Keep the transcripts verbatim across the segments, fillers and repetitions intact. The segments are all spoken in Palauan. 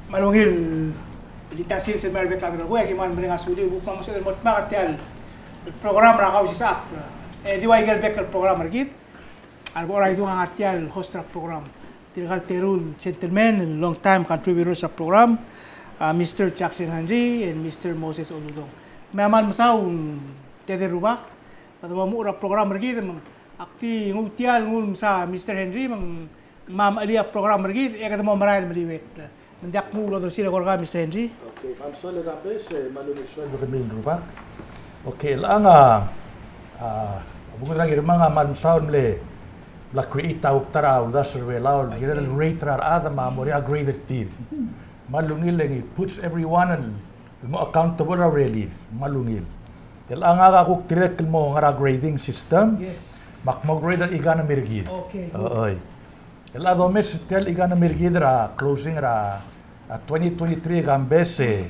Kmal ungil el di ta sils el mei er a rebek el chad el rokui, e aki kmal mereng a sulemiu el kuk mo sebeched el mo dmak er tia el program er a Kausisechakl. E di ua ikel bek el program er kid, a lebo er a idung a ngar tia el host er a program. Tirka el teru el gentleman, el long time contributors er a program, a Mister Jackson Henry and Mister Moses Oludong. Me a kmal mesaul, mm, tia el rubak, kede mo muchel er a program er kid, me ng ak di nguu tia el nguu el mesa Mister Henry, me ng me a mechelii a program er kid, e kede mo merael el meliuekl. Me ng diak kmu el odersii el eko er kau, Mister Henry. Okay, kmal mesaul er a bes, e kmal ungil sueleb er kemiu el rubak. Okay, chelechang a, a, a buked er a Ngirmang a kmal mesaul el mle, mla create a kuk ta er a uldasu er a Belau, el kirel el rate er a rechad me a mo er ngii a grade er tir. Kmal ungil e ng puts everyone el el mo accountable er a urerir, kmal ungil. Chelechang a kuk dirrek el mo ngar er a grading system, yes, me ak mo grade er a economy er kid. Okay, good. Oi. Chelechang a domes tia el economy er kid er a closing er a, a twenty twenty-three e kambes e,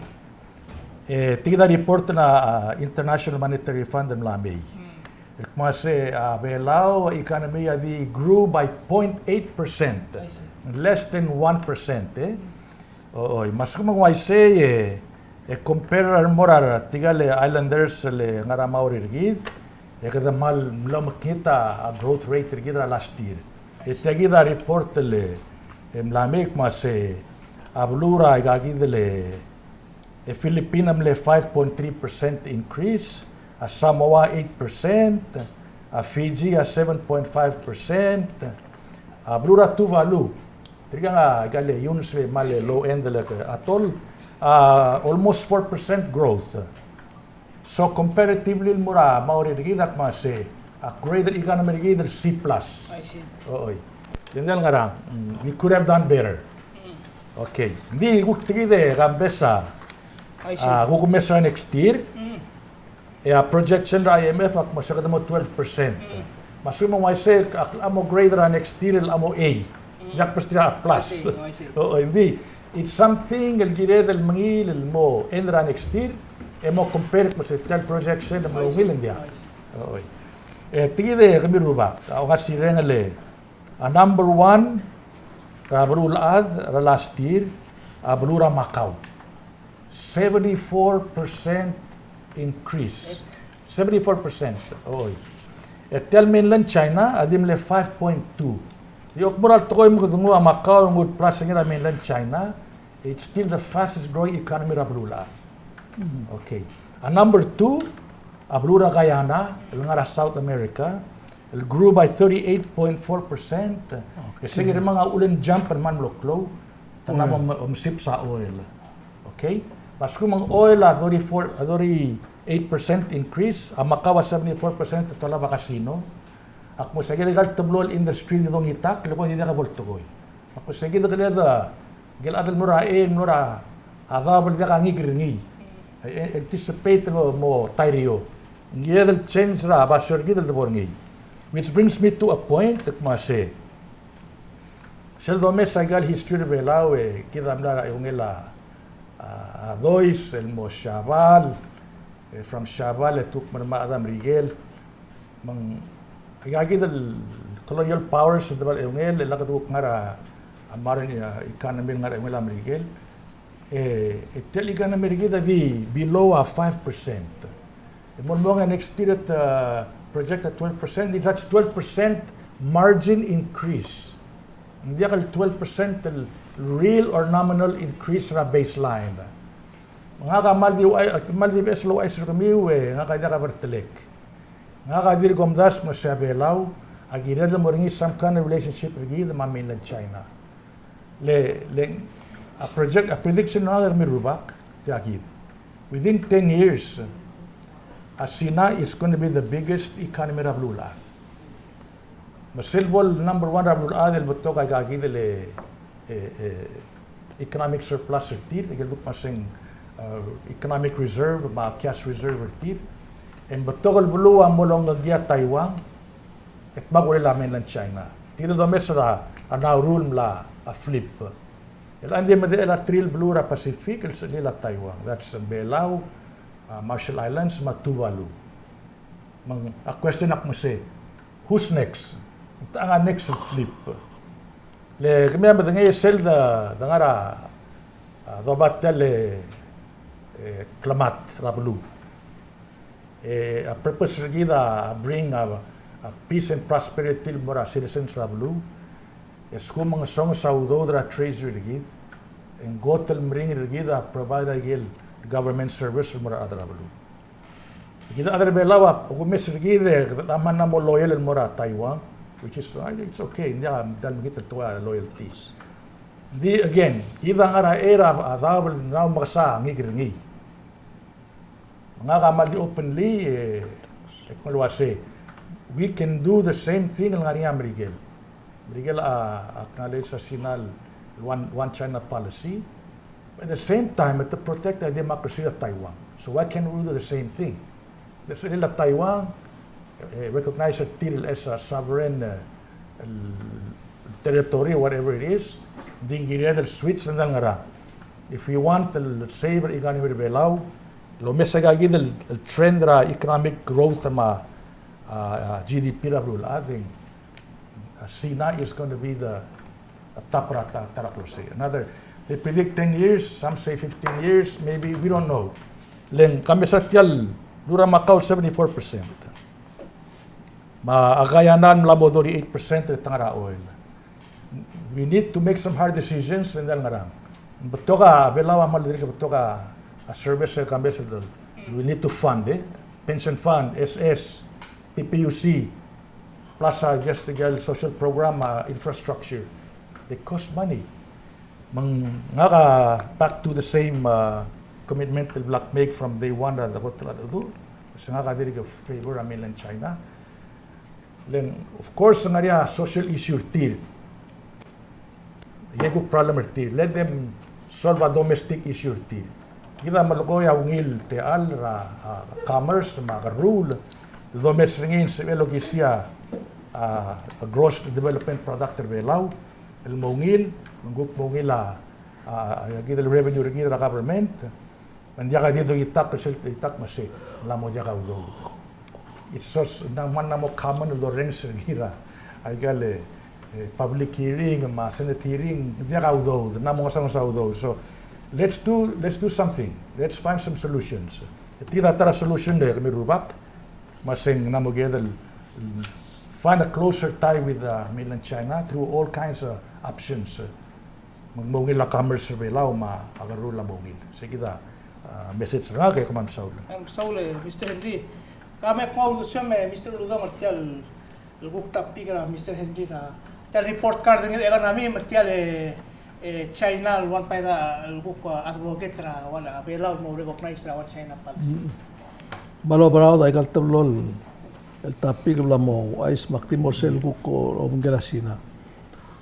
e tia kid a report er a, a, International Monetary Fund el mla mei. Mm. El kmo se, a, Belau economy a di grew by point eight percent. I see. Less than one percent, e. Mm. Oi, me a lsekum ng uaisei e, e compare el mo er a tirka el islanders el ngar er a Maori er kid, e kede kmal mlo mekngit a growth rate er kid er a last year. E tia kid a report el, e mla mei el kmo se a beluu er a ika kid el, e Philippines a mle five point three percent increase, a Samoa eight percent, a Fiji a seven point five percent, a beluu er a Tuvalu, tirkang a ika el Yunus me a low end el atoll, a almost four percent growth. So comparatively el mo er a Maori er kid a kmo se a growth er a economy er kid a C plus. I see. Oi. Then ngar er a, mm, we could have done better. Mm. Okay. Ng di kuk tia kid e kambes a, I see, a kuk mes er a next year. Mm. E a projection er a I M F a kmo se kede mo twelve percent. Mm. Me a lsekum ng uaisei, a kmo grade er a next year a mo A. Mm. Ng diak besterir a plus. I see, I see. Oi, ng di, it's something el kired el mengiil el mo end er a next year, e mo compare el kmo se tia el projection el mo ungil, ng diak. I see. Oi. E tia kid e kemiu el rubak, a ongasireng el, a number one er a beluulechad er a last year, a beluu er a Macau. Seventy-four percent increase. Seventy-four percent. Oi. E tia el mainland China a di mle five point two. Di kuk mo er a tekoi me kede nguu a Macau, nguu el plus er ngii er a mainland China, it's still the fastest growing economy er a beluulechad. Mm. Okay. A number two, a beluu er a Guyana, el ngar er a South America, el grew by thirty-eight point four percent. Okay. E se ng kirel a ulen jump el kmal mlo klou, te mla mo, mo, mesips a oil. Okay? Me a lsekum ng oil a thirty-four, a thirty-eight percent increase, a Macau a seventy-four percent te olab a casino. A kmo se kid a ika el teblo el industry el di dongitakl, el ko di diak bo el tekoi. Me a kmo se kid a kele de, ngikel chad el mlo er a, e, mlo er a, a daob el diak a ngikel er ngii. E, e, anticipate el mo tairio. Ng kired el change er a basio er kid el debo er ngii. Which brings me to a point, el kmo se, sel domes a ika el history er a Belau, e kid a mla er a eungel a, a, a Dois, el mo Siabal, e from Siabal e te kuk mei er a Merikel. Me ng, ika kid el colonial powers el debo er a eungel, e lak de kuk ngar er a, a modern, a, economy el ngar er a eungel a Merikel. E, e tia el economy er kid a di below a five percent. E mo, mo er a next year e te, uh, project a twelve percent, that's twelve percent margin increase. Ng diak el twelve percent el real or nominal increase er a baseline. Ngak a kmal di, kmal di beches el ouchais er kemiu, e ngak a diak a bertelek. Ngak a dirk omdasu el kmo se a Belau a kired el mo er ngii some kind of relationship er kid me a mainland China. Le, le, a project, a prediction er ngak, kemiu el rubak, tia kid. Within ten years, a China is gonna be the biggest economy er a beluulechad. Me sel bo el number one er a beluulechad el betok a ika kid el, e, e, economic surplus er tir, el kuk mo se ng, uh, economic reserve, me a cash reserve er tir. E ng betok el beluu a mo longekii a Taiwan, e kmal kurel a mainland China. Tia kid a domes er a, a Nauru el mla, a, flip. El ng di medechel a three el beluu er a Pacific el sebechir a Taiwan. That's Belau, a, Marshall Islands, me a Tuvalu. Me ng, a question a kmo se, who's next? Ng techa a next el flip? Le kemiu a medengei sel de, de ngar er a, a doba tia el, e, klemat er a beluu. E, a purpose er kid a bring a, a peace and prosperity el mo er a citizens er a beluu. E a lsekum ng ngesonges a udoud er a treasury er kid, e ng kot el meringel er kid a provide a ikel government service el mo er a rechad er a beluu. Kid a rechad er a Belau a kumes er kid e kede mla mo loyal el mo er a Taiwan, which is, I think it's okay, ng diak, ng diak el mekngit el tekoi a loyalty. Ng di, again, kid a ngar er a chei er a daob el mla mekesai a ngikel er ngii. Me ngak a kmal di openly, e, e kmal uase, we can do the same thing el ngar er ngii a Merikel. Merikel a, a acknowledge a Sina el one, one China policy. At the same time, e te protect a democracy er a Taiwan. So why can't we do the same thing? Ng di sel a Taiwan, e, recognize er tir el as a sovereign, e, el territory, whatever it is, ng di kired el switch el ngar er a. If we want el save er a economy er a Belau, el omes aika kid el, el trend er a economic growth me a, a, a G D P er a beluulechad, a Sina is going to be the, a top er a ta, ta er a klosir. Another, they predict ten years, some say fifteen years, maybe, we don't know. Le ng ka mesa tia el lurang a Macau el seventy-four percent. Me a Guyana a mla mo thirty-eight percent er a ta er a oil. We need to make some hard decisions, le ng diak el ngerang. Betok a Belau a kmal dirk betok a service el ka mesa el, we need to fund, e. Pension fund, S S, P P U C, plus a just the social program, a infrastructure. They cost money. Me ng ngak a back to the same, a, commitment el bla kmake from day one er a kot el cheldecheduch. Se ngak a dirk favor a mainland China. Le ng, of course, ng ngar er ngii a social issue er tir. E kuk problem er tir. Let them solve a domestic issue er tir. Kid a melekoi a ungil techall er a, a, commerce me a kerruul el domes er ngii e ng sebechel el okisii a, a, gross development product er a Belau el mo ungil, me ng kuk mo ungil a, a, a kid el revenue er kid er a government. Me ng diak a di dokitakl, sel dokitakl me sei, ng mla mo diak a udoud. It's just, ng mla mo common el dorrenges er kid er a, aika el, e, public hearing me a Senate hearing, ng diak a udoud, ng mla mo ngesonges a udoud. So, let's do, let's do something. Let's find some solutions. E tia a ta er a solution e kemiu el rubak, me sei ng mla mo kired el find a closer tie with, uh, mainland China through all kinds of options. Me ng mo ungil a commerce er a Belau me a kerruul a mo ungil. Sei kid a, a, message er ngak e kmal mesaul. Kmal mesaul, e, Mister Henry. Ka me kmo a uldesuem, e, Mister Uludong, er tia el kuk topic er a Mister Henry er a, tia el report card er ngii er a economy me tia el, e, e, China el one pai er a el kuk, a, advocate er a, ua, a Belau el mo recognize er a one China policy. Mm. Me a lebo er a aika el teblo el topic el bla mo ouchais me ak di mo er sel kuk obengkel a Sina.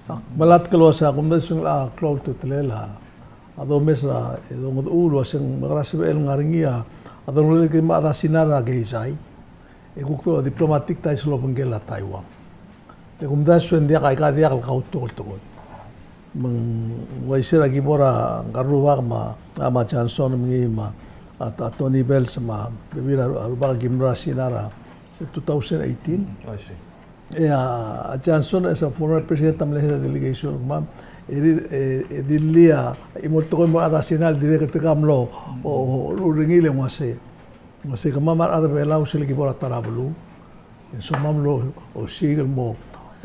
Ak melatk el uase a kumdasu e ng klou a ultutelel a domes er a, e dongedecheduch el uase ng mekera sebechel el ngar er ngii a delongelel kid me a rechad er a Sina er a keizai e kuk diplomatic ties el obengkel a Taiwan. E kumdasu e ng diak, aika diak el kautok el tekoi. Me ng uaisei er a ki bo er a ngka el rubak me a, a, me a Johnson me ngii me a, a, a Tony Bells me a bebil er a rubak a ki mlo er a Sina er a, se two thousand eighteen. I see. E a, a Johnson as a former president a mle head er a delegation er kemam, e di, e, e di lia a chimo el tekoi el mo er a rechad er a Sina el dirrek el tirka mlo, o, o, uriul er ngii el uase, uase kemam a rechad er a Belau sel ki bo er a ta er a beluu, e ng somam el osiik el mo,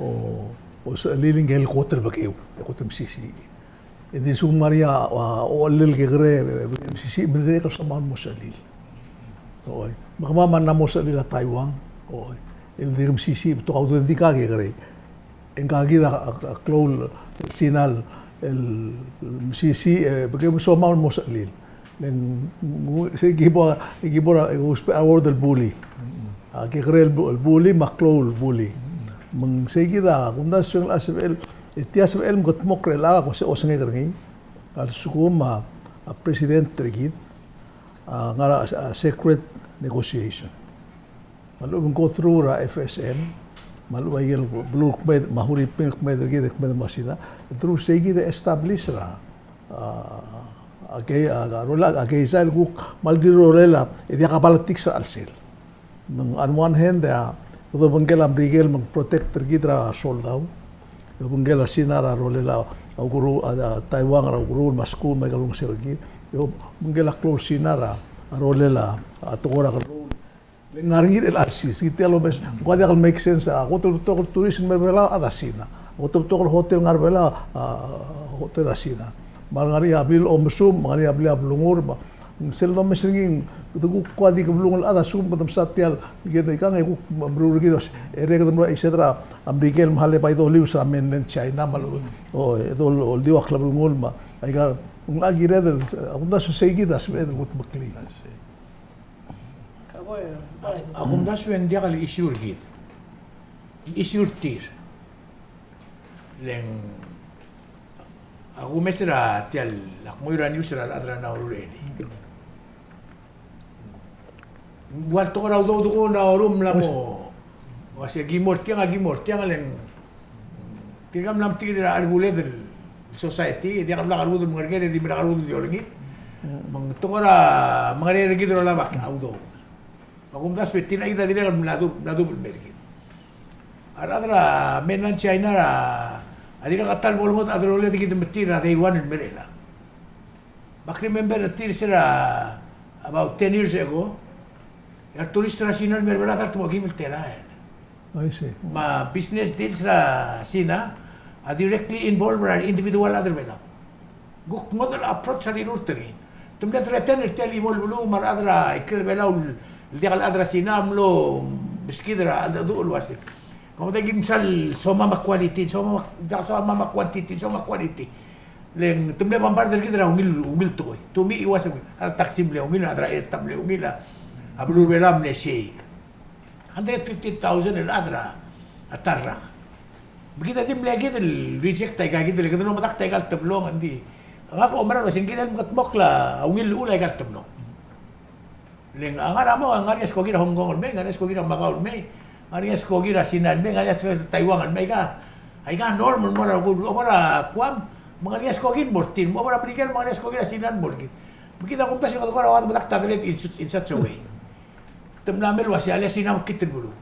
o, osechelil ngike el kot el bekeu, e kot el mesisiich. E di lsekum ng ngar er ngii a, a, ochellel el kekerei, e, e, mesisiich, me ng dirrek el somam el mo sechelil. Oi. Me kemam a mla mo sechelil a Taiwan. Oi. El dirk mesisiich, betok a udoud e ng di ngka kekerei. E ngka kid a, a, a klou el Sina el mesisiich, e, bekeu me somam el mo sechelil. Le ng, ng, sei ki bo, ki bo er a, e, ousbech a word el bully. A kekerei el bu-, el bully, me a klou el bully. Me ng sei kid a, kumdasu e ng locha sebechel, e tia sebechel el mekedmokl er chelechang a ko se osengek er ngii. A lsekum a, a president er kid a ngar er a, a secret negotiation. Me a lechub e ng go through er a F S M, me a lechub a ikel beluu el kmeed, me a Huriping el kmeed er kid e kmeed me a Sina, through sei kid a establish er a, a, a kei, a, a rolel a keizai el kuk kmal di rolel a, e diak a politics er a chelsel. Me ng on one hand, a, kede obengkel a Merikel me ng protect er kid er a soldau. E obengkel a Sina er a rolel a, a ukeruul, a, a Taiwan er a ukeruul me a skuul me aika el ulengseu er kid. E ng ngikel a klou el Sina er a rolel a, a tekoi er a kerruul. Le ngar er ngii er a L R C, se tia el omes, ng kuk diak el make sense, a kot el betok el tourist el mei er a Belau a chad er a Sina. A kot el betok el hotel el ngar er a Belau a hotel er a Sina. Me a ngar er ngii a blil a omesumech, me a ngar er ngii a blil a blengur, me ng sel domes er ngii, kede kuk kuk di kebelung el chad a lsekum kede mesa tia el, kede ikang e kuk meruul er kid, e le kede meruul er a chais er a Merikel me a le bai dolius er a mainland China, me a le, o, e dol, oldiu a klebelngul me, aika, ng kired el, a kumdasu e sei kid a sebeched el kutmeklii. A kumdasu e ng diak el issue er kid. Issue er tir. Le ng, a kumes er a tia el, ak mo er a news er a rechad er a Nauru er ngii. Ng ua el tekoi er a udoud er a Nauru el mla mo, ua se ki mo er tiang, ki mo er tiang, le ng tirka el mla metik er a chelebuled el society, e diak el bla karudel el mengerker, e di mera karudel di olengit. Me ng tekoi er a mengereker er kid el olab a udoud. Me a kumdasu e tia kid a dirrek el mla dub-, mla dubech el mei er kid. A rechad er a mainland China er a, a dirrek a ta el bo lengodech a deloled e kid me tir er a day one el mei er chelechang. Me ak remember er tir se er a about ten years ago, e a retourist er a Sina el mei er a Belau a dart mo kim el telael. I see. Me a business deals er a Sina a directly involve er a individual el chad er a Belau. Kuk ngodech el approach a rirurt er ngii. Te mle threaten er tia el chimo el beluu me a rechad er a ikrel Belau el diak el chad er a Sina a mlo meskid er a cheldecheduch el uase, kemam a di kim sal somam a quality, somam a, diak somam a quantity, somam a quality. Le ng te mle bombard er kid er a ungil, ungil tekoi. Te mei e uase, a taxi a mle ungil, a rechad er a airtime a mle ungil, a beluu er a Belau a mle shake. Hundred fifty thousand el chad er a ta el rak. Me kid a di mle kid el reject aika kid el kede mlo medakt aika el teblong, ng di. Ngak a oumera el uase ng kirel mekedmokl a ungil el llechul aika el teblong. Le ng ngar er a mo, ngar er ngii a skoki er a Hong Kong el mei, ngar er ngii a skoki er a Macau el mei, ngar er ngii a skoki er a Sina el mei, ngar er ngii a skoki er a Taiwan el mei, aika, aika normal el mo er a rokui el beluu, mo er a Guam, me ngar er ngii a skoki el mo er tir, mo er a Merikel, me ngar er ngii a skoki er a Sina el mo er kid. Me kid a kumdasu e kede kora ua medakt a deled in such, in such a way. Te mla mei el uase a le Sina a mekngit el beluu.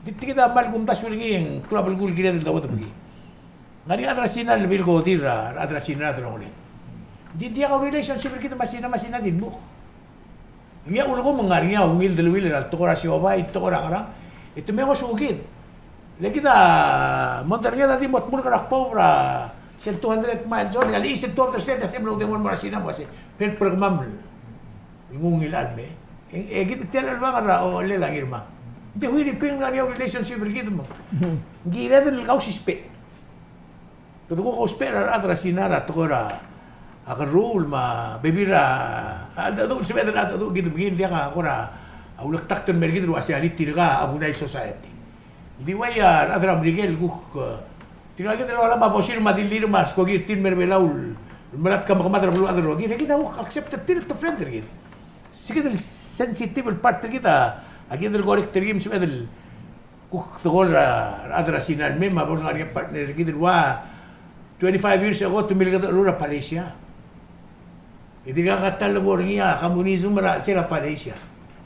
Di tia kid a kmal kumdasu er ngii e ng klou a belkul el kired el douedebekii. Ng ngar er ngii a chad er a Sina el bebil el kodir er a, chad er a Sina er a delongeled. Di diak a relationship er kid me a Sina, me a Sina a di lmuk. Ngii a ulekum e ng ngar er ngii a ungil deleuill er a tekoi er a siobai, tekoi er a ngerang. E te mengos kid. Le kid a mondai er ngii a di mo dmulk er a kboub er a sel two hundred miles only, a le east el tuobed er sel, e a sebechem el oudengua el mo er a Sina me uase, pay er kemam el nguu ngii el chad el mei. E, e kid tia el chelebangel er a, o, chelel a Ngirmang. Ng di Huiriping a ngar er ngii a relationship er kid me ng kired el kausispech. Kede kuk ousbech er a rechad er a Sina er a tekoi er a kerruul me a bebil er a, a cheldecheduch, sebeched el cheldecheduch kid me ng diak a kora ulektakt el mer kid el uase a le tirka a bunai el society. Ng di uai a rechad er a Merikel el kuk, e, tirka kid el olab a bosir me a dilir me a skoki er tir el mer Belau el melatk a mekemad er a beluulechad el rokir, e kid a kuk accept er tir el te friend er kid. Se kid el sensitive el part er kid a, a kid el correct er kid me sebeched el kuk tekoi er a rechad er a Sina el mei me a bo lengar er ngii a partner er kid el ua twenty-five years ago te milkedechor er a Palasia. E dirkak a ta el lebo er ngii a communism er a chelsel a Palasia.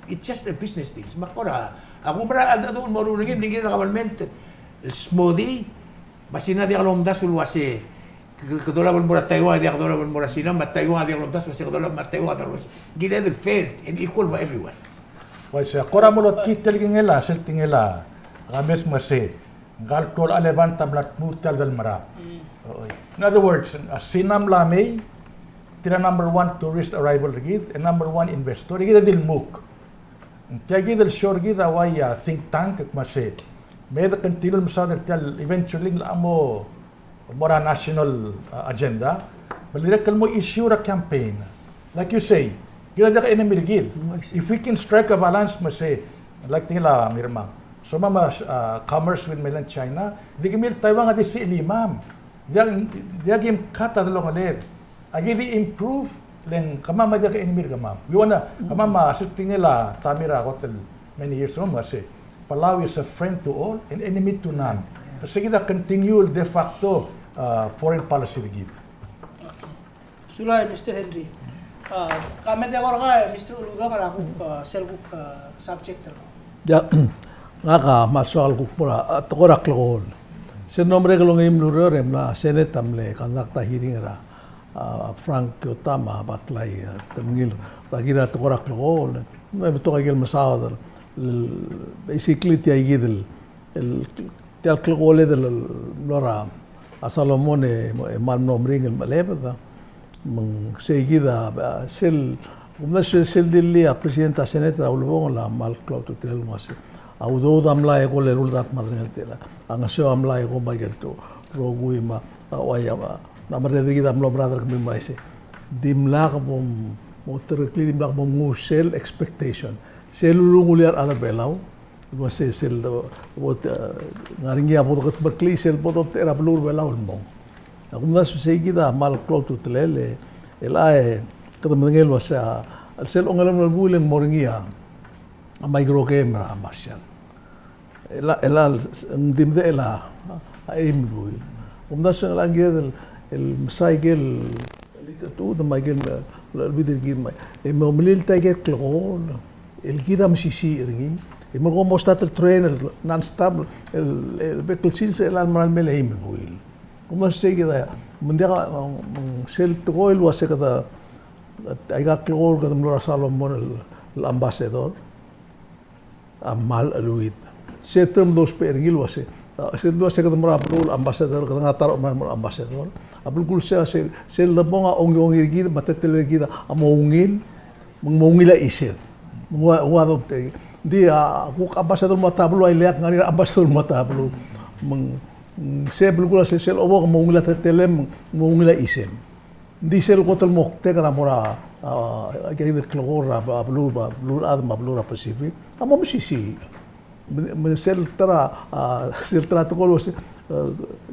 It's just a business deal. Me a kora, a kumerang a cheldecheduch el moruul er ngii, ng di ngii a kabelment el smodii, me a Sina a diak lomdasu el uase, ke, ke dolab el mo er a Taiwan, diak dolab el mo er a Sina, me a Taiwan a diak lomdasu el uase, ke dolab el mo er a Taiwan, diak lomdasu. Kired el fair and equal for everyone. Uaisei, kora mo lotkii tia el kingel a, sel tingel a, a mes me se. Ngka el klou el chelebangel a mla tmuu tia el delmerang. Mm. Oi. In other words, a Sina a mla mei, tir a number one tourist arrival er kid, e number one investor, e kid a di lmuk. Tia kid el show er kid a uai a think tank, me se. Me de continue el mesaod er tia el eventually ng locha mo, mo er a national, uh, agenda. Me dirrek el mo issue er a campaign. Like you say, kid a diak a enemy er kid. Mm, I see. If we can strike a balance, me se, like tingel a Ngirmang. Somam a, uh, commerce with mainland China, di kemiu el Taiwan a di sechelimam. Diak, diak kim cut a delongeled. Aki di improve, le ng kemam a diak a enemy er kemam. We wanna, kemam a sel tingel a Tommy er a kot el many years ago, me se, Palau is a friend to all and enemy to none. Se kid a continue el de facto, uh, foreign policy er kid. Sulang, Mister Henry. A, comment er kau, Mister Uludong, er a kuk, a, sel kuk, a, subject er kau. Ia, ngak a kmal soak el kuk mo er a, a, tekoi er a klekool. Sel mlo merek el ongeim el ureor e mla Senate a mle conduct a hearing er a, a, Frank Kyota me a Baklai, a, Temengil er a kirel a tekoi er a klekool. Me betok a ikel mesaod el, el, basically tia ikid el, el, tia el klekool el mlo er a, a Solomon e, e mal mlo meringel el mechelebed. Me ng sei kid a, a, sel, kumdasu e sel dilii a president a Senate er a ulebongel a mal klou a ultutelel el uase a udoud a mlai e ko el eru el dart me a derengel tela. A ngeseu a mlai e ko me a ikel rokui me a, a, uai a, a, a merreder er kid a mlo brother kemiu me a isei. Dimlak bo m-, mo tereklii, dimlak bo mnguu sel expectation. Sel ulunguliar a rechad er a Belau, el uase sel, sel, bo, bo, e, ngar er ngii a bo dekedmeklii sel bo dotechei er a beluu er a Belau el mong. A kumdasu e sei kid a mal klou a ultutelel, e, el a, e, kede medengei el uase a, sel ongelolem el buil e ng mo er ngii a, a micro game er a Marshall. El a, el a, ng di medechel a, a eim el buil. Kumdasu e ng kired el, el mesa ikel, el itechetud me a ikel, el, el bid er kid me, e mo melilt a ikel klekool el kid a mesisiich er ngii. E mo ko mo start el train el non-stop el, el bek el sils el a mera el mei el eim el buil. Kumdasu e sei kid a, me ng diak, mm, sel tekoi el uase kede, aika klekool kede mlo er a Solomon el, el ambassador a mal cheleuid. Se term dousbech er ngii el uase, a, sel uase kede mo er a beluu el ambassador, kede ngar er a ta er a omerang el mo er a ambassador. A belkul sei a se, sel debong a ongi, ongir kid me a teletelel kid a mo ungil, me ng mo ungil a chised. Me ng ua, ua domtechei. Ng di a, kuk ambassador el mo er a ta beluu a ileakl, ngar er ngii a ambassador el mo er a ta beluu. Me ng, mm, se belkul a se, sel obok a mo ungil a teletelem, me ng mo ungil a chisem. Ng di sel kot el moktek er a mo er a, a, aika el klekool er a, a, beluu, a, beluulechad me a beluu er a Pacific a mo mesisiich. Me, me sel ta er a, a, sel ta er a tekoi el uase, e,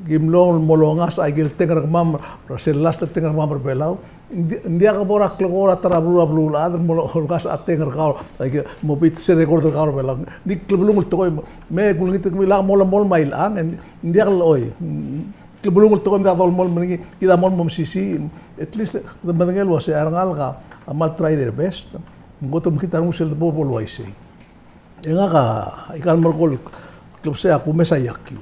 ki mlo, mo longasech a ikel teng er kemam, er sel last el teng er kemam er a Belau. Ng di, ng diak bo er a klekool er a ta er a beluu, a beluulechad el mo longasech a teng er kau, aike, mo bit sel record er kau er a Belau. Ng di klebelung el tekoi, me, me kulengit er kemiu el lak mo melemolem a ilechang, e ng diak el oi. Klebelung el tekoi me ng diak dolemolem er ngii, kid a mo, mo mesisiich, at least, kede medengei el uase a rengalek a mal try their best. Me ng kot el mekngit a renguk sel debo bo el uaisei. E ngak a, aika el merekong el klebesei a kumes a iakiu.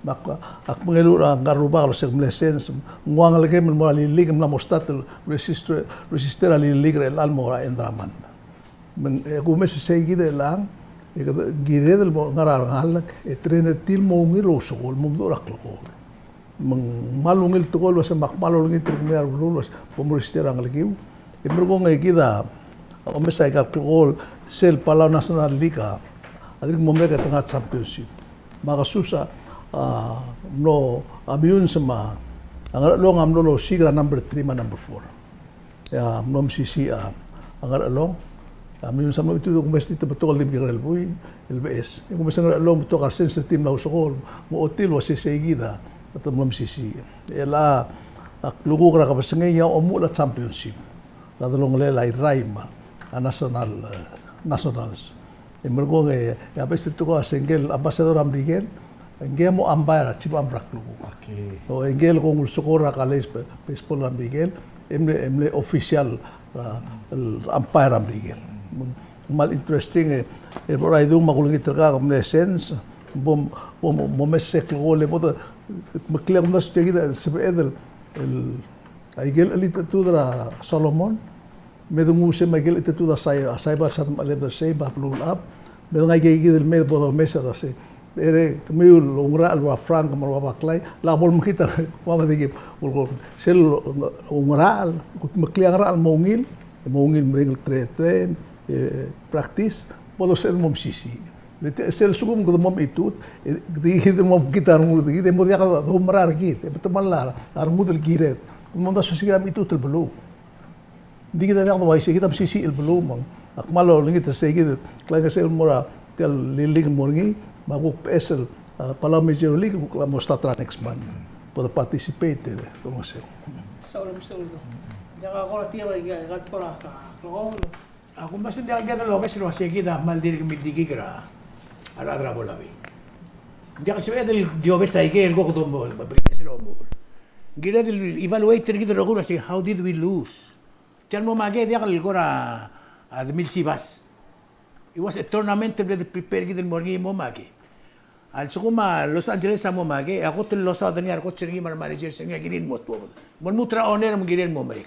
Me ak, ak mengeluolu er ngka el rubak el uase ng mle sense, ng ua ngelekem el mo er a lillik, e mla mo start el register, register a lillik er chelecha el mo er a Indraman. Me ng, e, kumes e sei kid el chelechang, e kede kired el mo ngar er a rengalek, e train er tir el mo ungil el ousekool, mo meduch er a klekool. Me ng kmal ungil tekoi el uase me ak kmal olengit er kemiu a rebeluu el uase bo mregister a ngelekiu. E merekong e kid a, omes aika el klekool sel Palau National League a, a dirk mo merek e te ngar er a championship. Me a kesus a, a, mlo, a Meyuns me a, a Ngerchelong a mlo losiik er a number three me a number four. E a mlo mesisiich a, a Ngerchelong. A Meyuns a mlo, e te kumes er tir, te betok el di mekekerei el buil, el beches. E kumes a Ngerchelong, betok a resens er tir el mla ousekool, me ochotii el uase sei kid a te mlo mesisiich. E a, a klukuk er a kebesengei a omuchel a championship er a delongelel a Irrai me a national, e, nationals. E merekong e, e a best el tekoi a se ngike el ambassador er a Merikel, ngike a mo umpire er a chief umpire er a klukuk. Okay. O, e ngike el kongul sekor er a college be-, baseball er a Merikel, e mle, e mle official, a, el umpire er a Merikel. Me ng kmal interesting e, e bo er a idung me a kulengit er kau a mle sense, bo, bo, bo, bo mes se klekool e bo de, meklii a kumdasu e tia kid a sebeched el, el, aike el chelitechetud er a Solomon, me de nguu sei me aike el chelitechetud a Sai-, a Saibal, Sadmechelebed er sei, me a Belulechab, me de ngai aike kid el me bo domes a dosei. E kemiu el oungerachel el ua Frank me a ua Baklai, lak bo lemekngit a, ua me di ki, sel oungerachel, kutmeklii a ngerachel el mo ungil, mo ungil el meringel el tre-, train, e, practice, bo dosel mo mesisiich. Le te, sel lsekum kede mo mechitechut, e, kede, kede mo mekngit a rengud er kid, e mo diak doumerang er kid, e betok el mla er a rengud el kired. Mo mdasu se kid a mechitechut el beluu. Ng di kid a diak douaisei, kid a mesisiich el beluu me ng. Ak kmal olengit er sei kid, klaingeseu el mo er tia el lillik el mo er ngii, me a kuk beches el, a, Palau Major League, kuk mla mo start er a next month. Bo de participate, e, klaingeseu. Saul, saul. Diak a kora tia, diak a kora ka, ka, A kumdasu ng diak el kede lobes el uase kid a kmal dirk mildikikl er a rechad er a bo lobby. Ng diak el sebeched el di obes aike el kuk domo, me, me, me, me, ng kired el evaluate er kid el rokui el uase, how did we lose? Tia el mo makei a diak el kora, a, de milsibas. It was a tournament el kede prepare kid el mo er ngii e mo makei. A lsekum a Los Angeles a mo makei, a kot el losaod er ngii, a rekot er ngii me a remanager er ngii a kirir el mo tuobed. Mo lmuut er a owner me ng kirir el mo merek.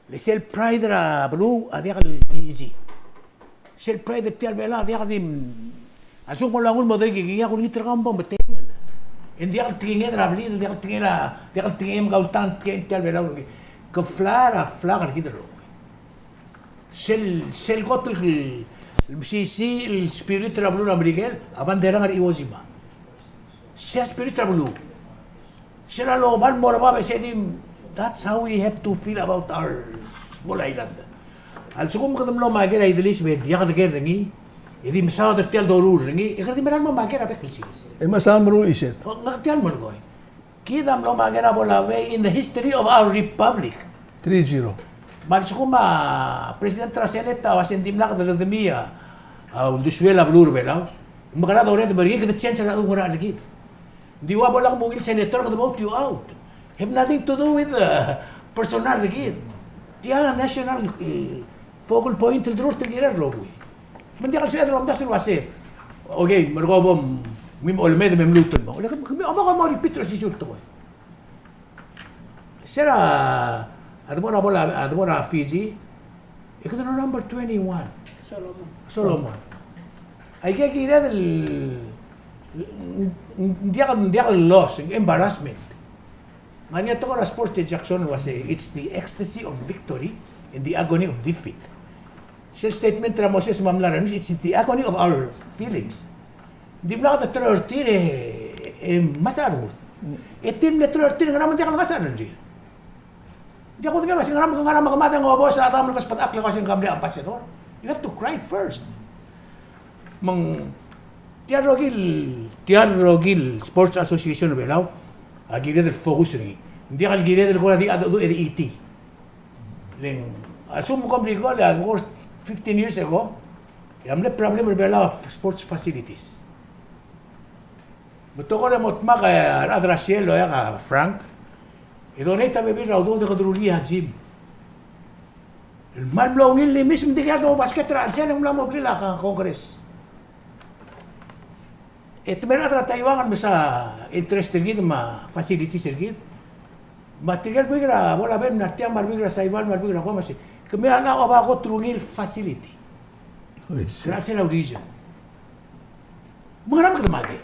Le sel pride er a beluu a diak el easy. Sel pride er tia el Belau a diak di, a lsekum ng loia nguu el mo doikikii, a kulengit er kau me bo metengel. E ng diak el tekinged er a blid, diak el tekingel a, diak el tekingem kau el tang, tekingem tia el Belau. Ke fly er a flag er kid el rokui. Sel, sel kot el, el mesisiich el spirit er a beluu er a Merikel a bandera er a Iwo Jima. Sei a spirit er a beluu. Sel a lobang el mo er bab e sei di, that's how we have to feel about our small island. A lsekum kede mlo maker a Idelis me diak deker er ngii, e di mesaod er tia el doruul er ngii, e kede di mera el mo maker a bek el sils. E me sa meruul isei. O, ngak tia el melekoi. Kid a mlo maker a Pohnpei in the history of our republic. Three zero. Me a lsekum a president er a Senate a uase ng dimlak de redemii a uldesuel a beluu er a Belau, me kede dored me er ngii, kede change er a ngerachel er kid. Ng di ua bo lak mo ungil senator, kede vote you out. Have nothing to do with the personal er kid. Tia a national, eh, focal point el deruul er tirke el rokui. Me ng diak el sebeched el omdasu el uase, okay, me ng ko bo mngii me olemed me mluut el mo. Ole, kemiu, kemiu, kemiu a mo repeat er a osisiu el tekoi. Sera, a debo er a bola, a debo er a Fiji, e kede number twenty-one. Solomon. Solomon. Aike a kired el, ng diak, ng diak el loss, embarrassment. Ng ngar er ngii a tekoi er a sports er a Jackson el uase, it's the ecstasy of victory and the agony of defeat. Sel statement er a Moses me a mla er a news, it's the agony of our feelings. Ng dimlak de teloi er tir e, e mesa a rengud. E tir mle teloi er tir, ngera me ng diak lengasech a rengrir? Ng diak kudengei el uase ngera me, ngera me ke mad e ng obos a daob el kesbedechakl el uase ng mle ambassador. You have to cry first. Me ng tia el rokir, tia el rokir el Sports Association er a Belau a kired el focus er ngii. Ng diak el kired el kora di a dedu e di iti. Le ng, a lsekum kom recall, a lsekum fifteen years ago, e a mle problem er a Belau a sports facilities. Me te kora mo dmak a rechad er a Seattle el oeak a Frank, e donate a bebil er a udoud e kede rullii a gym. El kmal mlo ungil el imis, me ng dikea el doubasket er a chelsel e ng mla mo blil a Congress. E te mei a rechad er a Taiwan el mesa interest er kid me a facilities er kid. Me tirke el buik er a Pohnpei me a tiang me a rebuik er a Saipan me a rebuik er a Guam a se, kemiu a oba kot el ungil facility. Oi, se. Ngera sel a reason? Me ngera me kede makei?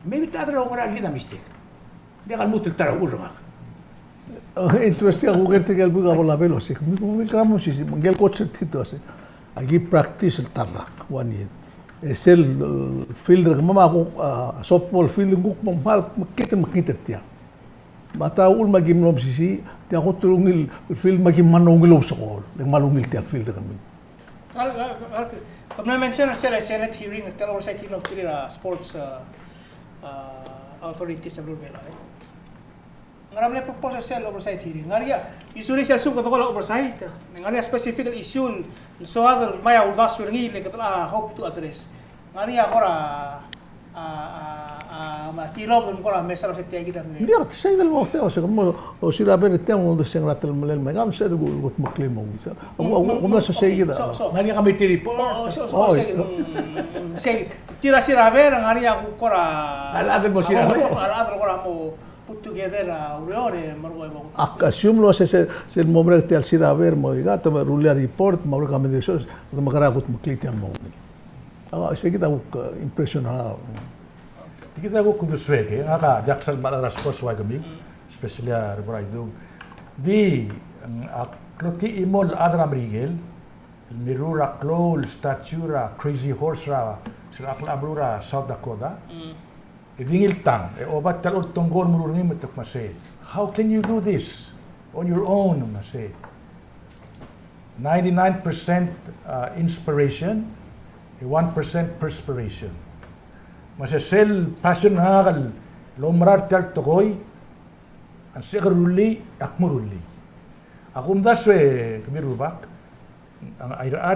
Maybe te chad er a oungerachel er kid a mistake. Ng diak el lmuut el ta er a uchul er ngak. Interesting a kuker tirke el buik a Pohnpei el uase, kemiu, kemiu, kemiu, me ngike el coach er tir a uase, aki practice el ta el rak, one year. E sel, eh, field er kemam a kuk, a, softball field, ng kuk mo kmal mekngit, mekngit er tiang. Me a ta el uchul me aki mlo mesisiich, tia kot el ungil field me aki mle ungil ousekool, le ng kmal ungil tia el field er kemiu. Ngar, ngar, ngar, ke mle mention er sel Senate hearing, tia el oversight hearing er tir a sports, uh, uh, authorities er a beluu er a Belau, e. Ngera mle purpose er sel oversight hearing? Ngar er ngii a, usually sel lsekum kede call a oversight, ngar er ngii a specific el issue el soad el ngmai a uldasu er ngii el kede, ah, hope to address. Ngar er ngii a kora, a, a, a, me a tilobed el kora mesa er sel tia kid a mle. Ng diak, sei del mo, tia, sei, kmo, o, siraber er tiang, ng di se ng ngera teletelel me, ngak a mesa e kuk, kuk meklii mo. Sei, a, a, a, a, mesa sei kid a. So, so. Ngar er ngii a committee report. O, so, so, sei, mm, sei, tir a siraber, ngar er ngii a kuk kora. A rechad el mo siraber. A rechad el kora mo put together a ureor e merekong e mo. Ak assume el uase se, sel mo merek tia el siraber mo ika, te mo rullii a report, mo recommendation, te mo kora kuk meklii tia el mo. A, sei kid a kuk, uh, impression er a. Tia kid a kuk uldesuek, e, ngak a diak sel mla er a sports ua kemiu, especially a Reverend Idung. Di, mm, a klotii el chimo el chad er a Merikel el mirruul er a klou el statue er a Crazy Horse er a, sel klechibelau er a South Dakota. Mm. E di ngii el tang, e oba tia el oltengkool el meruul er ngii me te kmo sei, how can you do this on your own? Me sei, ninety-nine percent, uh, inspiration, e one percent perspiration. Me se sel passion er ngak el oumera er tia el tekoi, a lsekum ke rullii, ak mo rullii. Ak omdasu e kemiu el rubak, a, a, a,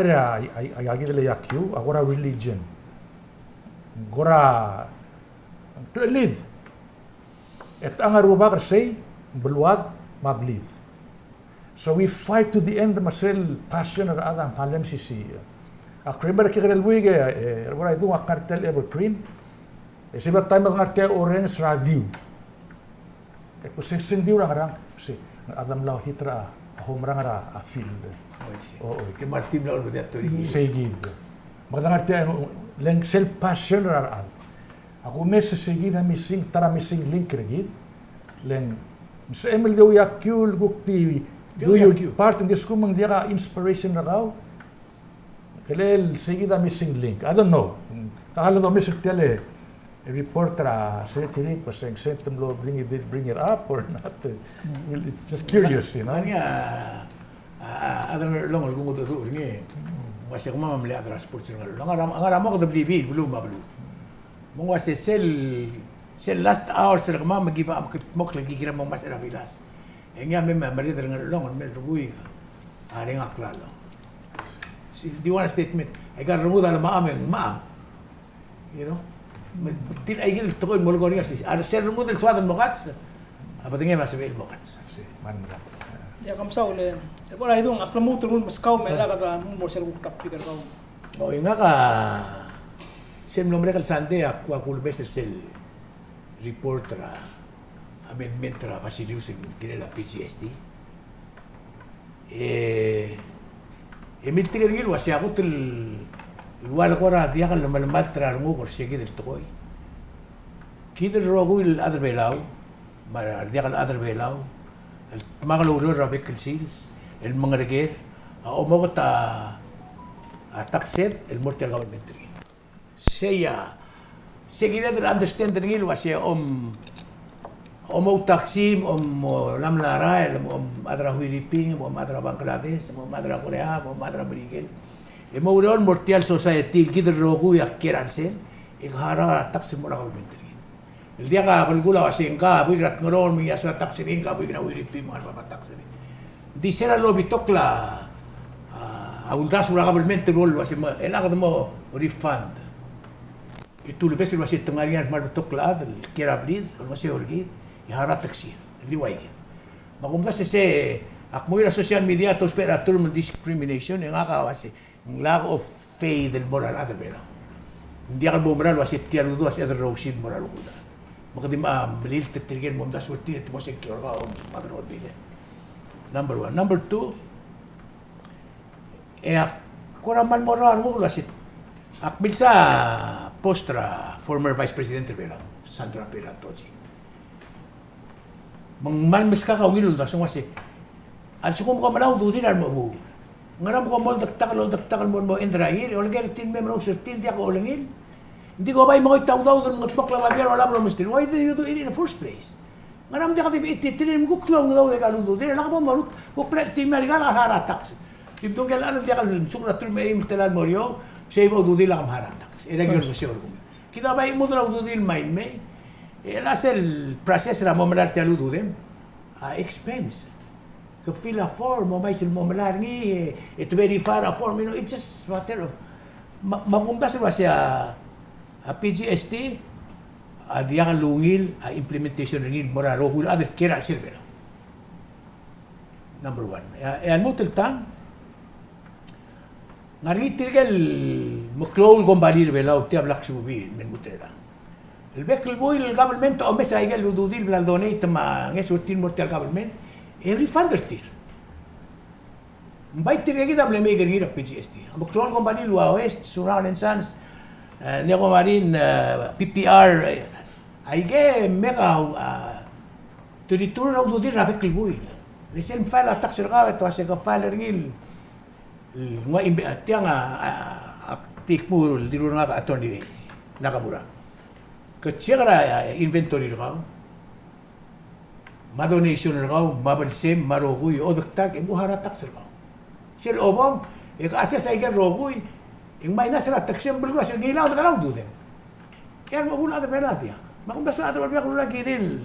a, a kid el iakiu a kora religion. Kora, te lead. E te ngar er a rubak er sei, beluad, me a blid. So we fight to the end me sel passion er a chad a mle mesisiich. Ak remember e kekerei el buik e, e, Reverend Idung, ak ngar er tia el Evergreen. E se er a taem e dengar tia e orrenges er a diu. E kmo se, se ng diu er a ngerang, se, a chad a mla hit er a home run er a field. O, oi. Ke mla team el olbedii a thirty. Sei kid. Me kede ngar tia, le ng sel passion er a rechad. A kumes e sei kid a missing, ta er a missing link er kid. Le ng, se el di ouiakiu el kuk di do your part, ng di a lsekum ng diak a inspiration er kau. Kele el sei kid a missing link. I don't know. Ka le domes er tia el report er a Senate hearing, pues, se ng, se ng te mlo bring it, bring it up or not. Well, it's just curious, you know. Ngar er ngii a, a, a, a Ngerchelong el kungudecheduch er ngii. Ng uase kemam a mle chad er a sports er a Ngerchelong. Ngar er a, ngar er a mo kede blibii el beluu me a beluu. Me ng uase sel, sel last hours er kemam me ki ba, me kede mo klekikir a mo ngmasech er a bilas. E ngii a mei me a mereched er a Ngerchelong el mei el rokui a reng a klalo. Si, di ua statement. Aika el rengud a lemecham e ng mecham. You know? Me, me tir a ikid el tekoi el molekoi er ngii a sel, a sel rengud el soad el mo kats, a bedengem a sebechel el mo kats. Ia, ke mesaul e, e bo er a idung, ak lmuut el nguu el meskau me lak a mo mo er sel kuk topic er kau. O, e ngak a, sel mlo merek el Sunday, ak ua kulemes er sel report er a amendment er a Basilius el kirel a P G S T. E, e miltik er ngii el uase a kot el ua le kora diak el melemalt er a renguk er se kid el tekoi. Kid el rokui el chad er Belau, me a rediak el chad er Belau, el dmak el oureor er a bek el sils, el mengereker, a omoket a, a tax sed el mo er tia el government er kid. Sei a, se kired el understand er ngii el uase om, om outaxi, om mo lamlarael, om chad er a Huiriping, om chad er a Bangladesh, om chad er a Korea, om chad er a Merikel. E mo oureor el mo er tia el society el kid el rokui a kiei er a chelsel, e ke harau a tax el mo er a government er kid. El diak a belkul a uase ngka a buik er a Tngerong el mengiasu a tax er ngii, ngka a buik er a Huiriping el mengiasu a tax er ngii. Ng di sel lobitok el, a, a uldasu er a kabelment el uase me, e lak de mo refund. E te ulebes el uase te ngar er ngii a kmal betok el chad el kiei er a blid, el uase er kid, e harau a tax er ngii, el di ua ikid. Me kumdasu e se, ak mo er a social media, te ousbech er a term el discrimination, e ngak a uase, ng lack of faith el mo er a rechad er Belau. Ng diak el bo mera el uase tia el udoud a sebeched el rousil el mo er a rokui el chad. Me kede mo melilt er tirke el mo omdasu er tir e te mo sekiu er kau, me a rokui el chad. Number one. Number two, e ak kora kmal mo er a renguk el uase, ak milsa post er a former Vice President er Belau, Sandra Pierantozzi. Me ng kmal meskak a ungil el uldasu el uase, a lsekum kom melau a ududir a remechebuul, ngera me kom oldektak el, oldektak el mo, mo end er a year, e oleker er tir el mei merous er tir el diak a olengil. Ng di kom bai mengoit a udoud el mengedmokl a babier el olab el omes er tir. Why do you do it in the first place? Ngera me ng diak di bechitii tir el kuk klou el udoud e aika el ududir, e lak bo moruul, kuk bla tir me aika el harau a tax. Di mdu ngike el chad el diak el mesuk er a teruich me a eim el telael el mo er eou, sei bo ududir el kuk harau a tax. E a ikel ngeseu er kemiu. Kid a bai chimodel a ududir el mei el mei. E a sel process er a mo melai er tia el ududem a expense. Ke fill a form, mo mei sel mo melai er ngii, e te verify er a form, you know, it's just matter of, me, me kumdasu el uase a, a P G S T a diak lungil a implementation er ngii el mo er a rokui el chad el kiei er a chelsel Belau. Number one. E a, e a lmuut el tang, ng ngar er ngii tirke el meklou el kombalii er Belau, tia el bla ksubii el me lmuut er chelechang. El bek el buil el government a omes a ikel ududir el bla ledonate me a ngeso er tir el mo er tia el government, e refund er tir. Ng bai tirke kid a mle mei er ngii er a P G S T. A meklou el kombalii el ua West, Surangel and Sons, e, Neco Marine, e, P P R, e, aike me ke, a, te return a ududir er a bek el buil. Le sel file a tax er kau e te uase ke file er ngii el, el ngua imbe-, tiang a, a, a, ak di kmu el dilu er ngak a Attorney Nakamura. Ke check er a, a, inventory er kau, me a donation er kau, me a belsem, me a rokui, odektak, e ng kuk harau a tax er kau. Sel obong, e ke assess a ikel rokui, e ng minus er a tax er a belkul a sel ngilai a odekellau a ududem. E a remechebuul a chad er Belau a diak. Me a kumdasu a chad er Belau a kirir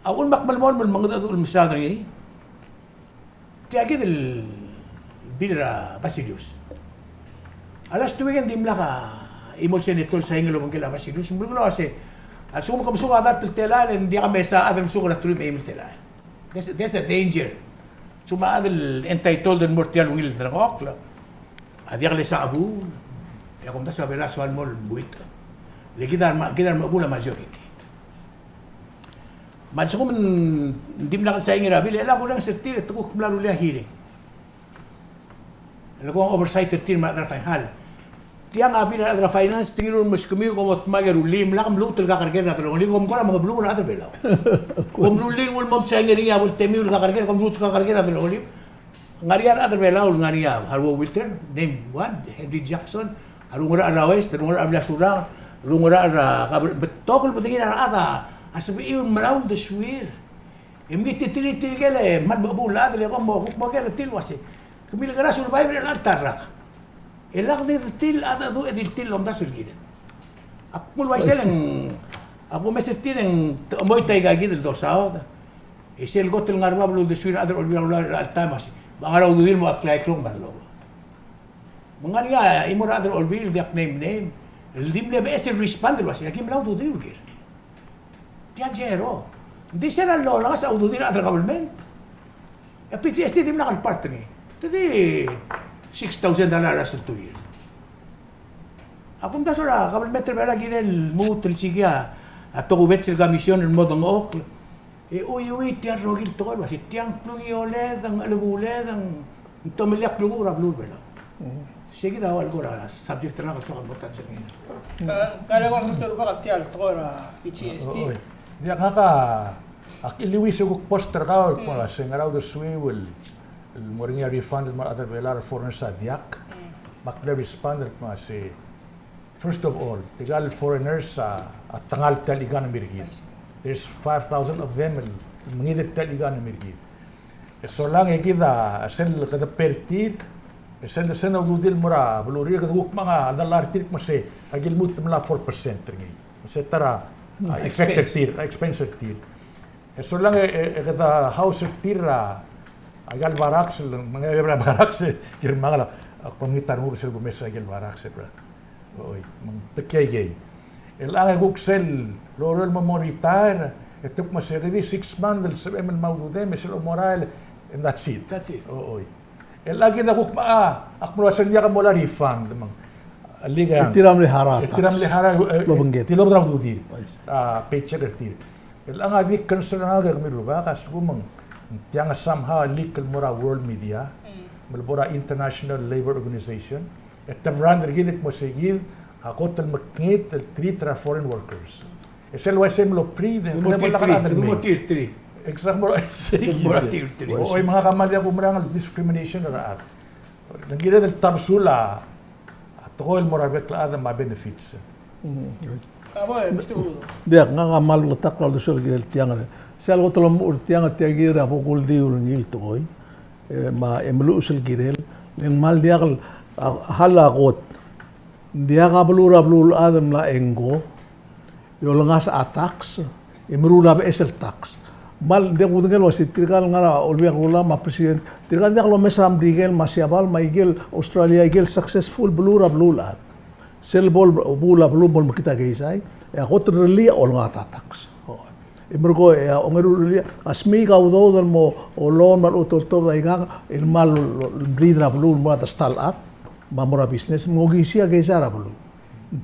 a uchul me ak melemolem el mengedecheduch el mesaod er ngii. Tia kid el bill er a Basilius. A last weekend dimlak a chimo el senator el sain el obengkel a Basilius. Ng belkul a uase, a lsekum ke mesuk a dart el telael, e ng diak a mesa a chad el mesuk er a teruich me a eim el telael. There's, there's a danger. Lsekum a chad el entitled el mo er tia el ungil el delengchokl a diak lesa chebuul, e a kumdasu a Belau a soal el mo buit. Le kid a, kid a remechebuul a majority. Me a lsekum ng dimlak el sain er a bill, e le ak orrenges er tir e te kuk mla rullii a hearing. Le kom oversight er tir me a rechad er a finance. Tiang a bill a rechad er a finance, te ngiluu el meskemiu, kom mo dmak e rullii, me lak mluut el kakerker er a delongeliu, kom kora mengebluul er a rechad er a Belau. Kom rullii el mo sain er ngii a bo el temiu el kakerker, kom mluut el kakerker er a delongeliu. Ngar er ngii a rechad er a Belau el ngar er ngii a Haruo Wilter, name one, Henry Jackson, a Rungeracher er a West, a Rungeracher er a Blasurang, a Rungeracher er a, betok el bedengir a rechad a sebechiu el mla uldesuir. E mle tirke el, tirke el kmal mechebuul el chad, le kom mo, kuk mo ker er tir el uasei, kemiu el kora survivor er chelecha el ta el rak. E lak di er tir el chad a dmu e di tir el omdasu el kired. Ak kmo uaisei e ng, ak omes er tir e ng, te chemoit aika kid el dosaod. E sel kot el ngar er a bab el uldesuir a rechad er a Olbiil er a Kelulau er chelecha el taem a se, me a ngar er a ududir el mo a klai klok me a lebo. Me ng ngar er ngii a chimo er a rechad er a Olbiil, diak name name, el di mle beches el respond el uasei, aki mla ududir er ker. Tia zero. Ng di sel lolengasech a ududir a rechad er a government. E a PGST a dimlak el part er ngii. Te di six thousand dollar er a last two years. A kumdasu er a government er a Belau a kirel lmuut el sikii a tokubets el commission el mo dengchokl. E ui, ui, tia el rokir el tekoi el uasei, tiang klungioled, ng chelebuled, ng tomellii a klukuk er a beluu er a Belau. Mm. Sei kid a ua el kora subject er ngak el soak el mo touch er ngii. Ka, ka le kora mo terubak tia el tekoi er a PGST. Oi. Diak, ngak a, ak liuis e kuk post er kau el kmo se ngera uldesuiu el, el mo er ngii a refund el mo er a rechad er a Belau er a foreigners a diak. Mm. Me ak mle respond el kmo se First of all, tirka el foreigners a, a tengal tia el economy er kid. There's five thousand of them el mengid er tia el economy er kid. E solang e kid a sel kede pay er tir, e sel, sel ududir el mo er a belurir, kede kuk manga a dollar er tir el kmo se, aki lmuut el melai a four percent er ngii. Se ta er a, a effect er tir, a expense er tir. E solang e, e, e kede house er tir a, aika el barracks, me ng ngar er a barracks, e kirel mangel a, a, kmo ng ta er ngii sel kumes er aike el barracks, e, oi, me ng tekia ikei. Chelechang e kuk sel loruul el mo, mo retire, e te kuk mo se kede di six months el sebechem el mo ududem, e sel omorael, and that's it. That's it. O, oi. Chelechang kid a kuk mo, a, ak mlo ua se ng diak a mo er a refund, me ng. Lik a. E tir a mle harau a tax. E tir a mle harau, e, lobengked. Tir a lobengked er a ududir. I see. A, paycheck er tir. Chelechang a di concern er ngak e kemiu el rubak, a lsekum ng tiang a somehow a leak el mo er a world media, mm, me le bo er a International Labour Organization, e te brand er kid el kmo se kid a kot el mekngit el treat er a foreign workers. E sel uaisei e mlo pride, e kede mo tier three, kede mo tier three. Exact, mo er a, sei kid. Mo er a tier three. Oi, me ngak a kmal diak kumerang el discrimination er a rechad. Ng kired el tabesul a tekoi el mo er a bek el chad me a benefits. Mm. Diak, ngak a kmal bleketakl a uldesuel el kirel tiang. Sel kot el omuchel er tiang, tia kid a bo kuldiu er ngii el tekoi. E, me a, e meluches el kirel. Le ng kmal diak el, a, hal a kot. Ng diak a beluu er a beluulechad el mla engko e olengasech a tax, e meruul a beches el tax. Kmal diak kudengei el uasei tirka el ngar er a Olbiil er a Kelulau me a president, tirka el diak lomes er a Merikel me a Siabal me a ikel Australia, ikel successful beluu er a beluulechad. Sel bo el, bo el beluu el mo mekngit a keizai, e a kot el rellii a olengasech a tax. E merekong e a ongeru el rellii a smiik a udoud el mo loan me a lechutoltobed a ikang el kmal meriid er a beluu el mo er a ta el chad me a mo er a business, me ng okisii a keizai er a beluu.